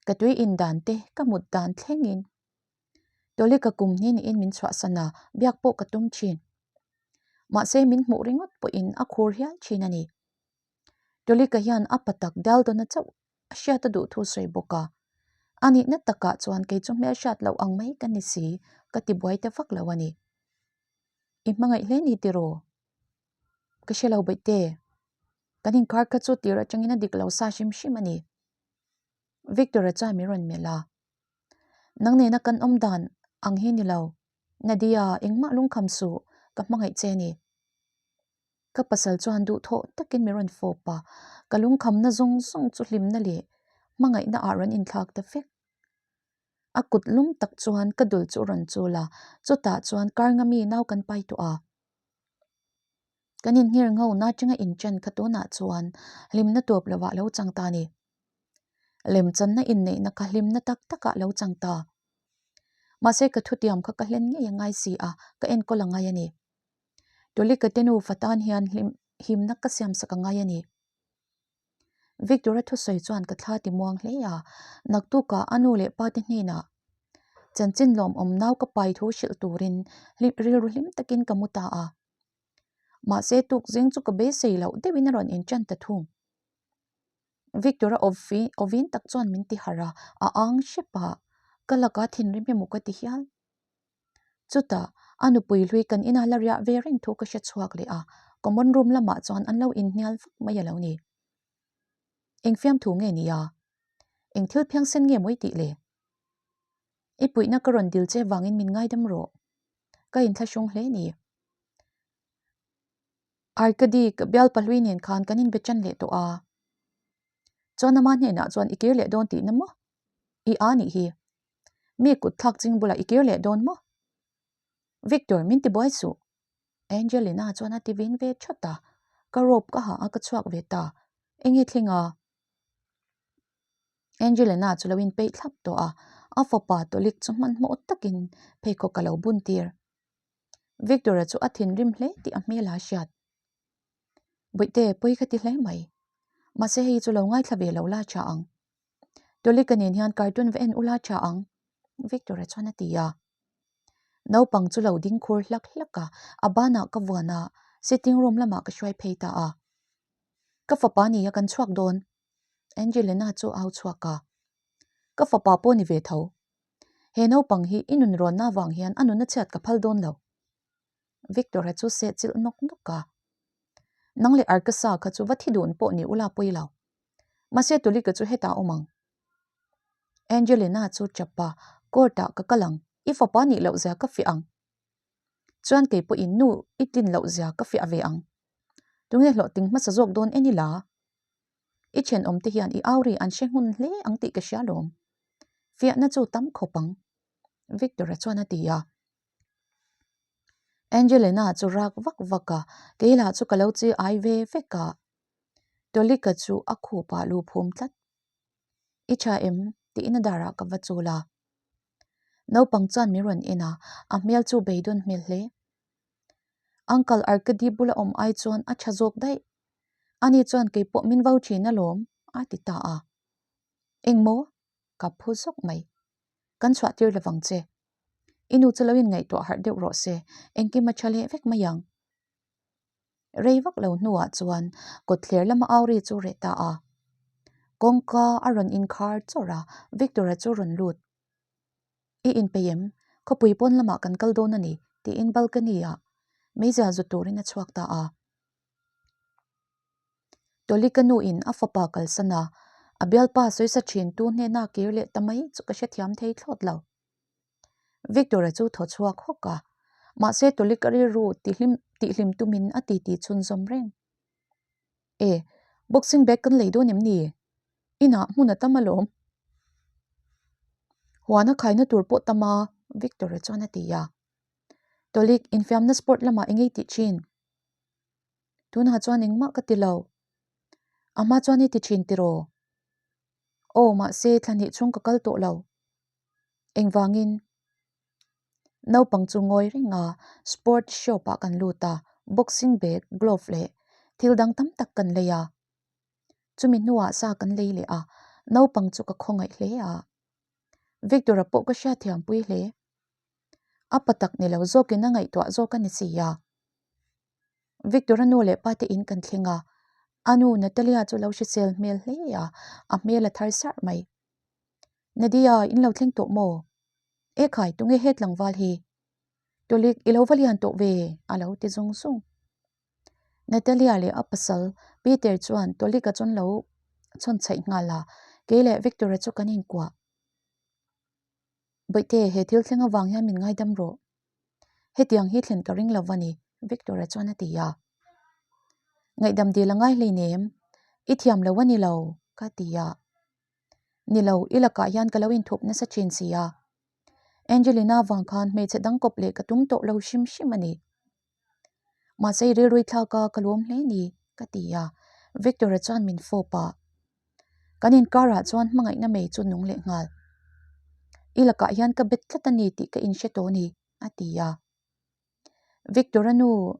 Speaker 1: ka tui in dan te, ka mut dan thlengin. Tawli ka kum hni niin min chhuahsan a, biak pawh ka tum thin. Mahse min hmuh ringawt pawhin a khur hial thin a ni. Tawlika hian a pa tak Daldona chauh a hriat a duh thu sawi bawk a. A nihna takah chuan kei chu hmelhriat loh ang mai ka ni si, ka ti buai ta vak lo a ni. I hmangaih hle ni tiraw? Ka hre lo baihte. Kan inkar kha chu tir atangin a dik lo sa hrim hrim a ni. Victor-a chuan min rawn melh a. Nang nena kan awm dan ang hi ni lo. Nadia, engmah lungkham suh, ka hmangaih che a ni. Ka pasal chuan duhthawh takin min rawn fawp a, ka lungkhamna zawng zawng chu hlimna leh hmangaihna ah rawn inthlak ta vek. A kut lum tak chuan ka dul chu rawn chul a, chutah chuan kar nga mi nau kan pai tawh a. Kan inhngir ngho na atanga inchen kha tunah chuan hlimna tawp lovah lo chang ta a ni. Lemchanna inneihna kha hlimna tak takah lo chang ta. Mahse ka thutiam kha ka hlen ngei a ngai si a, ka enkawl a ngai a ni. Tolika te nufa tan hian hlim himna ka siam sak a ngai a ni. Victor-a thusawi chuan ka thla ti muang hle a, naktukah a nu leh pa te hnenah chanchin lawmawm nau ka pai thu hrilh turin rilru hlim takin ka mu ta a. Mahse tukzing chu ka beisei loh deuhin a rawn inṭan ta thung. Victor-a awvin tak chuan min ti harh a, a ang hrep a, ka laka thinrim emaw ka ti hial. Chutah, a nupui hlui kan ina la riah ve reng thu ka hre chhuak leh a, common room lamah chuan an lo inhnial vak mai a lo ni. Eng fiamthu nge ni a? Eng thil phiangsen nge mawi tih le? I puihna ka rawn dil che vangin min ngaidam rawh. Ka inthlahrung hle ni. Arkady, ka bial pahlui nen khan kan inbe tan leh tawh a. Chuan ama hnenah chuan i kir leh dawn tihna maw? I a nih hi. Mi kut thlak ching bulah i kir leh dawn maw? Victor, min ti buai suh. Angelina chuan a ti vin ve that a. Ka rope ka ha a, ka chhuak ve ta. Enge thleng a? Angelina chu lo inpeih thlap tawh a, a fapa tawlik chu hmanhmawh takin pheikhawk a lo bun tir. Victor-a chu a thinrim hle tih a hmel a hriat. Bawihte, pawi ka ti hle mai. Mahse hei chu lo ngaithla ve lo la tha ang. Tawlika nen hian cartoon va en ula tha ang, Victor-a chuan a ti a. Naupang chu lo ding khur hlak hlak a, a banah ka vuan a, sitting room lamah ka hruai phei ta a. Ka fapa nia kan chhuak dawn, Angelina chu au chhuak a. Ka fapa pawh ni ve tho. He naupang hi i nun rawnna avang hian a nuna chhiat ka phal dawn lo. Victor-a chu seh chilh nawk nawk a. Nang leh Arkasa kha chu va thi dun pawh ni ula pawi lo. Mahse Tulika chu hetah awm ang. Angelina chu chap a, Court ah ka kal ang, i fapa nih loh zia ka fiah ang. Chuan kei pawhin nu i tlin loh zia ka fiah ve ang. Tunge hlawhtling hmasa zawk dawn en ila? I thenawm te hian i auri an hre hmun hle ang tih ka hria lawm. Fiahna chu tam khawp ang. Victor-a chuan a ti a. Angelina chu rak vak vak a, kei lah chu ka lo chi ai ve vek a. Tolika chu a khupah lu phum tlat. I tha em? tiin a darah ka va chul a. Naupang chuan min rawn en a, a hmel chu beidawn hmel hle. Uncle Arkady bula awm ai chuan a tha zawk daih. Ani chuan kei pawh min vo thin alawm, a ti ta a. Engmaw? Ka phu zawk mai. Kan chhuah tir lovang che. I nu chu lo inngaihtuah harh deuh rawh se, engkim a tha leh vek mai ang. Rei vak lo hnuah chuan kawtthler lama au ri chu reh ta a. Kawngka a rawn inkhar chawrh a, Victor-a chu rawn lut. I inpeih em? Khawpui pawn lamah kan kal dawn a ni, tiin balcony-ah meizial zu turin a chhuak ta a. Tawlika nuin a fapa kalsan a, a bialpa sawisa thintu hnena kir leh ta mai chu ka hrethiam thei thlawt lo. Victor-a chu thaw chhuak hawk a, mahse Tawlika rilru tihlim tihhlim tumin a titi chhunzawm reng. E, boxing bag kan lei dawn em ni? Inah hmun a tam alawm. Huana khaina tur pawh tam a, Victor-a chuan a ti a. Tawlik, infiamna sport lamah eng ei tih thin? Tunah chuan engmah ka ti lo. A hma chuan i ti thin tiraw? Aw, mahse thla hnih chhung ka kal tawh lo. Engvangin? Naupang chu ngawi reng a, sport shop ah kan lut a, boxing bag, glove leh thil dang tam tak kan lei a. Chumi hnuah sa kan lei leh a, naupang chu ka khawngaih hle a. Victor-a pawh ka hriatthiam pui hle. A pa tak ni lo zawkin a ngaihtuah zawk a ni si a. Victor-a nu leh pa te in kan thleng a, a nu Natalia chu lo hrisel hmel hle a, a hmel a thar sarh mai. Nadia, in lo thleng tawh maw? Ekhai, tunge he tlangval hi? Tulik, i lo va lian tawh ve, a lo ti zung zung. Natalia leh a pasal Peter chuan Tulik-a chuan lo chhawn chhaih nghal a, kei leh Victor-a chu kan inkuah. Bawihte, he thil thleng avang hian min ngaidam rawh. Hetiang hi thlen ka ring lo va ni, Victor-a chuan a ti a. Ngaihdam dil a ngai hleinem, i thiam lo a ni lo, ka ti a. Ni lo, i lakah hian ka lo inthup nasa thin si a. Angelina vang khan hmeichhe dang kawp leh ka tum tawh lo hrim hrim a ni. Mahse i rilrui thlak a, ka lawm hle ni, ka ti a. Victor-a chuan min fawp a. Kan inkarah chuan hmangaihna mei chu nung leh nghal. I lakah hian ka bet tlat a ni tih ka inhre tawh a ni, a ti a. Victor-a nu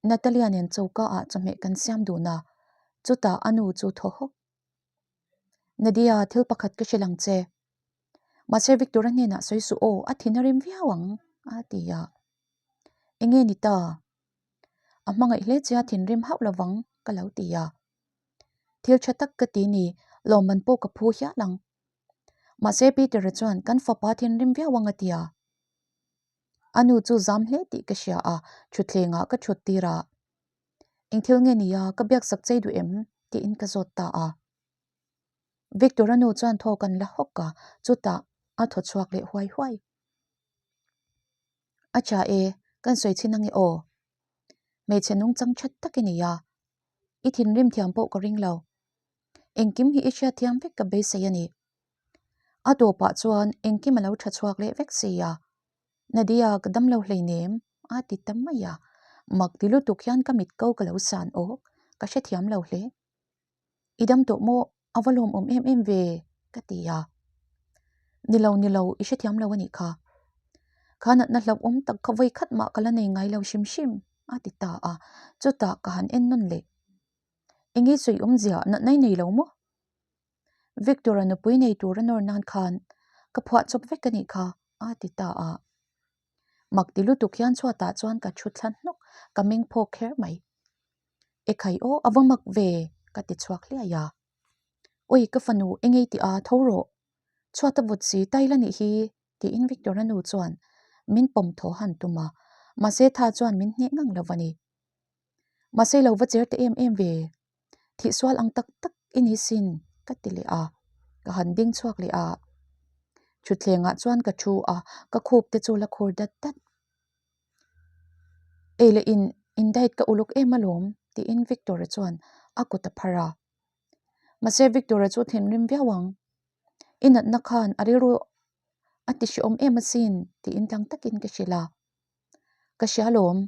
Speaker 1: Natalia nen choka ah chawhmeh kan siam dun a, chutah a nu chu thaw hawk. Nadia, thil pakhat ka hrilh ang che. Mahse Victor-a hnenah sawi suh aw, a thin a rim viau ang, a ti a. Enge ni ta? A hmangaih hle che a thinrim hauh lovang, ka lo ti a. Thil tha tak ka ti ni, lawmman pawh ka phu hial ang. Mahse Peter-a chuan kan fapa thinrim viau ang a ti a. A nu chu zam hle tih ka hria a, thutthlengah ka thut tir a. Eng thil nge nia, ka biaksak chei duh em? tiin ka zawt ta a. Victor-a nu chuan thaw kan la hawk a, chutah a thaw chhuak leh huai huai. A tha e, kan sawi chhin ange aw. Hmeichhe nungchang that tak i nei a, i thinrim thiam pawh ka ring lo. Engkim hi i hriatthiam vek ka beisei a ni. A tawpah chuan engkim a lo tha chhuak leh vek si a, Nadia ka damlo hleinem a ti ta mai a, mak ti lutuk hian ka mit ko ka lo san awk, ka hrethiam lo hle. I dam tawh maw? A va lawmawm em em ve ka ti a. Ni lo, ni lo, i hrethiam lo a nih kha. Kha natna hlauhawm tak kha vawi khat mah ka la nei ngai lo hrim hrim a ti ta a, chutah ka han en nawn leh. Enge sawi awmzia natna i nei lo maw? Victor-a nupui nei tur a nawr nan khan ka phuah chawp vek a nih kha a ti ta a. Mak ti lutuk hian chhuatah chuan ka thu thla hnawk, ka meng phawk kher mai. Ekhai aw a va mak ve ka ti chhuak hliai a. Awi ka fanu engei tih a tho rawh. Chhuat a vawt si tai la nih hi tiin Victor-a nu chuan min pawm thaw han tum a, mahse tha chuan min hneh ngang lo va ni. Mahse lo va cher ta em em ve. Thih sual ang tak tak i ni sin ka ti leh a, ka han ding chhuak leh a. Thutthlengah chuan ka thu a, ka khup te chu la khur dat dat. Ei leh in in diet ka uluk em alawm tiin Victor-a chuan a kut a phar a. Mahse Victor-a chu thinrim viau ang. I natna khan a rilru a ti hrehawm em asin tiin tlang takin ka hrilh a. Ka hria alawm,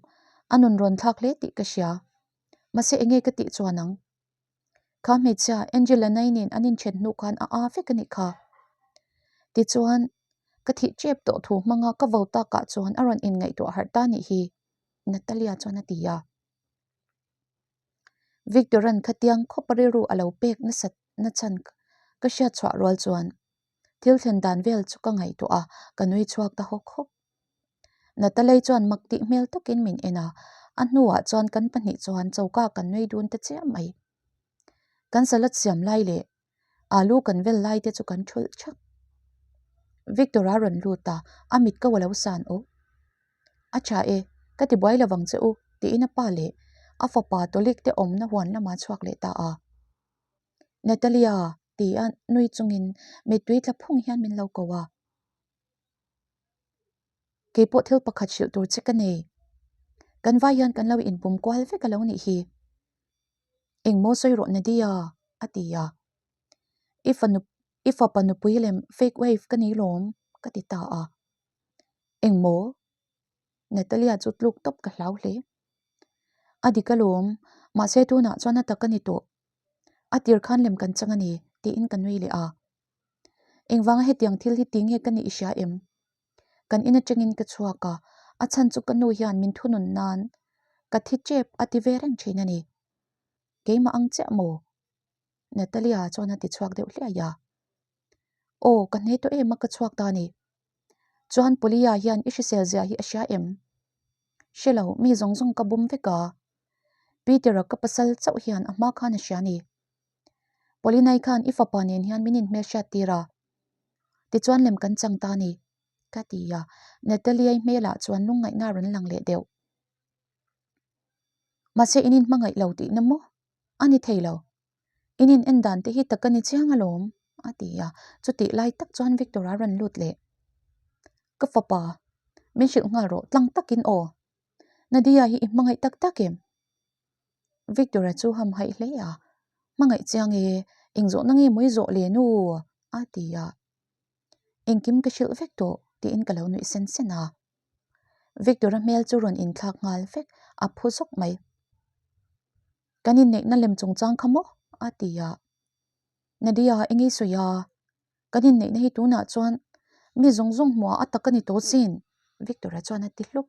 Speaker 1: a nun rawn thlak hle tih ka hria. Mahse enge ka tih chuan ang? Kha hmeichhia Angela Nai nen an inthen hnu khan a aa vek a nih kha. Tichuan, ka thih tep tawh thu hmanga ka vo takah chuan a rawn inngaihtuah harh ta nih hi, Natalia chuan a ti a. Victor-a'n khatiang khawpa rilru a lo pek nasat nachhan ka hriat chhuah rual chuan thil thlen dan vel chu ka ngaihtuah a, ka nui chhuak ta hawk hawk. Natalie chuan mak tih hmel takin min en a, a hnuah chuan kan pahnih chuan choka kan nui dun ta chiah mai. Kan salad siam lai leh alu kan vel lai te chu kan thulh thak. Victor-a rawn lut a, a mit ko a lo san awh. A tha e, ka ti buai lovang che u, tiin a pa leh a fapa Tolik te awmna huan lamah a chhuak leh ta a. Natalia, tia nui chungin mittui tla phung hian min lo ko a. Kei pawh thil pakhat hrilh tur che ka nei. Kan vai hian kan lo inpum kual vek a lo nih hi. Engmaw sawi rawh Nadia, a ti a. I fanu, i fapa nupui lem fake wife ka nei lawm, ka ti ta a. Engmaw? Natalia chu tluk tawp ka hlau hle. A dik alawm, mahse tunah chuan a tak a ni tawh. A tir khan lem kan chang a ni, tiin ka nui leh a. Engvanga hetiang thil hi ti nge ka nih i hria em? Kan in atangin ka chhuak a, a chhan chu ka nu hian min thunun nan ka thi tep a ti ve reng thin a ni. Keimah ang chiah maw? Natalia chuan a ti chhuak deuh hliai a. Aw, ka hne tawh em a ka chhuak ta a ni. Chuan Pulia hian i hrisel zia hi a hria em? Hre lo, mi zawng zawng ka bum vek a. Peter-a ka pasal chauh hian a hma khan a hria a ni. Paulinai khan i fapa nen hian min inhmelhriat tir a, tichuan lem kan chang ta a ni, ka ti a, Natalie-i hmelah chuan lungngaihna a rawn lang leh deuh. Mahse in inhmangaih lo tihna maw? A ni thei lo. In in en dan te hi tak a ni chiang alawm, a ti a, chutih lai tak chuan Victor-a rawn lut leh. Ka fapa, min hrilh nghal rawh tlang takin aw. Nadia hi i hmangaih tak tak em? Victor-a chu ham haih hle a, Hmangaih chiang e, eng zawhna nge mawi zawh le nu? a ti a. Engkim ka hrilh vek tawh tiin ka lo nuih sen sen a. Victor-a hmel chu rawn inthlak nghal vek, a phu zawk mai. Kan inneihna lem chungchang kha maw? a ti a. Nadia, eng i sawi a? Kan inneihna hi tunah chuan mi zawng zawng hmuah a tak a ni tawh sin, Victor-a chuan a ti hluk.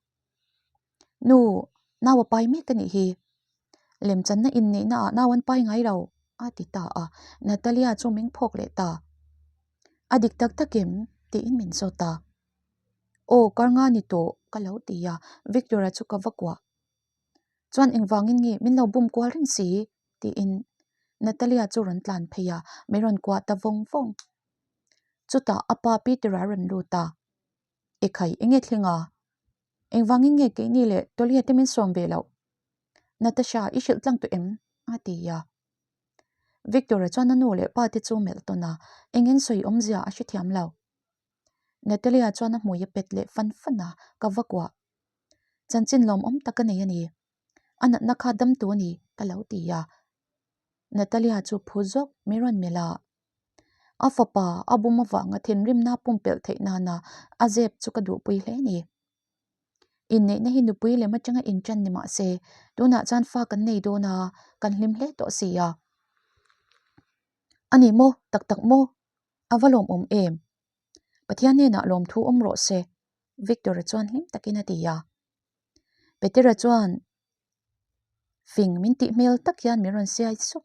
Speaker 1: Nu, nau a pai mek a nih hi. Lemchanna inneihna ah nau an pai ngai lo, a ti ta a. Natalia chu meng phawk leh ta. A dik tak tak em? tiin min zawt a. Aw, kar nga ni tawh, ka lo ti a, Victor-a chu ka va kuah. Chuan engvangin nge min lo bum kual reng si? tiin Natalia chu rawn tlan phei a, min rawn kuah ta vawng vawng. Chutah a pa Peter-a rawn lut a. Ekhai, enge thleng a? Engvangin nge keini leh Tawlhia te min sawm ve loh? Natasha, i hrilh tlang tawh em? a ti a. Victor-a chuan a nu leh pa te chu melh tawn a, engin sawi awmzia a hrethiam lo. Natalia chuan a hmui a pet leh fan fan a, ka va kuah. Chanchin lawmawm tak a nei a ni. A natna kha dam tu a ni, ka lo ti a. Natalia chu phu zawk min rawn melh a. A fapa a bum avanga thinrimna pumpelh theih nana a zep chu ka duhpui hle a ni. Inneihna hi nupui lem atanga inṭan ni mah se, tunah chuan fa kan nei dawn a, kan hlim hle tawh si a. A ni maw? Tak tak maw? A va lawmawm em? Pathian hnenah lawmthu awm rawh se, Victor-a chuan hlim takin a ti a. Petera chuan fing min tih hmel tak hian min rawn siai sup.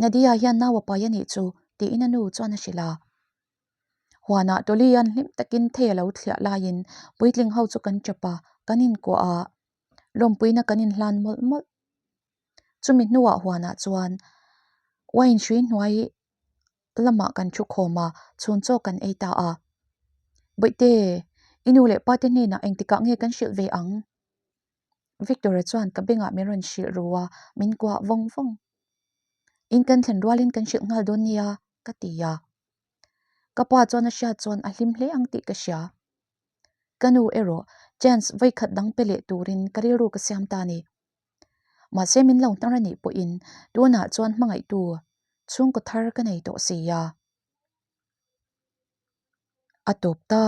Speaker 1: Nadia hian nau a pai a nih chu tiin a nu chuan a hrilh a. Huanah Tawlian hlim takin thei a lo thliah laiin puitling ho chu kan tap a, kan inkuah a, lawmpuina kan inhlan mawlh mawlh. Chumi hnuah huanah chuan wine hrui hnuai lamah kan thu khawm a, chhun chaw kan ei ta a. Bawihte, i nu leh pate hnenah engtikah nge kan hrilh ve ang? Victor-a chuan ka bengah min rawn hrilh ru a, min kuah vawng vawng. In kan thlen rualin kan hrilh nghal dawn nia, ka ti a. Ka pa chuan a hriat chuan a hlim hle ang tih ka hria. Ka nu erawh chance vawikhat dang pe leh turin ka rilru ka siam ta a ni. Mahse min lo hnar a nih pawhin tunah chuan hmangaihtu chhungkaw thar ka nei tawh si a. A tawp ta.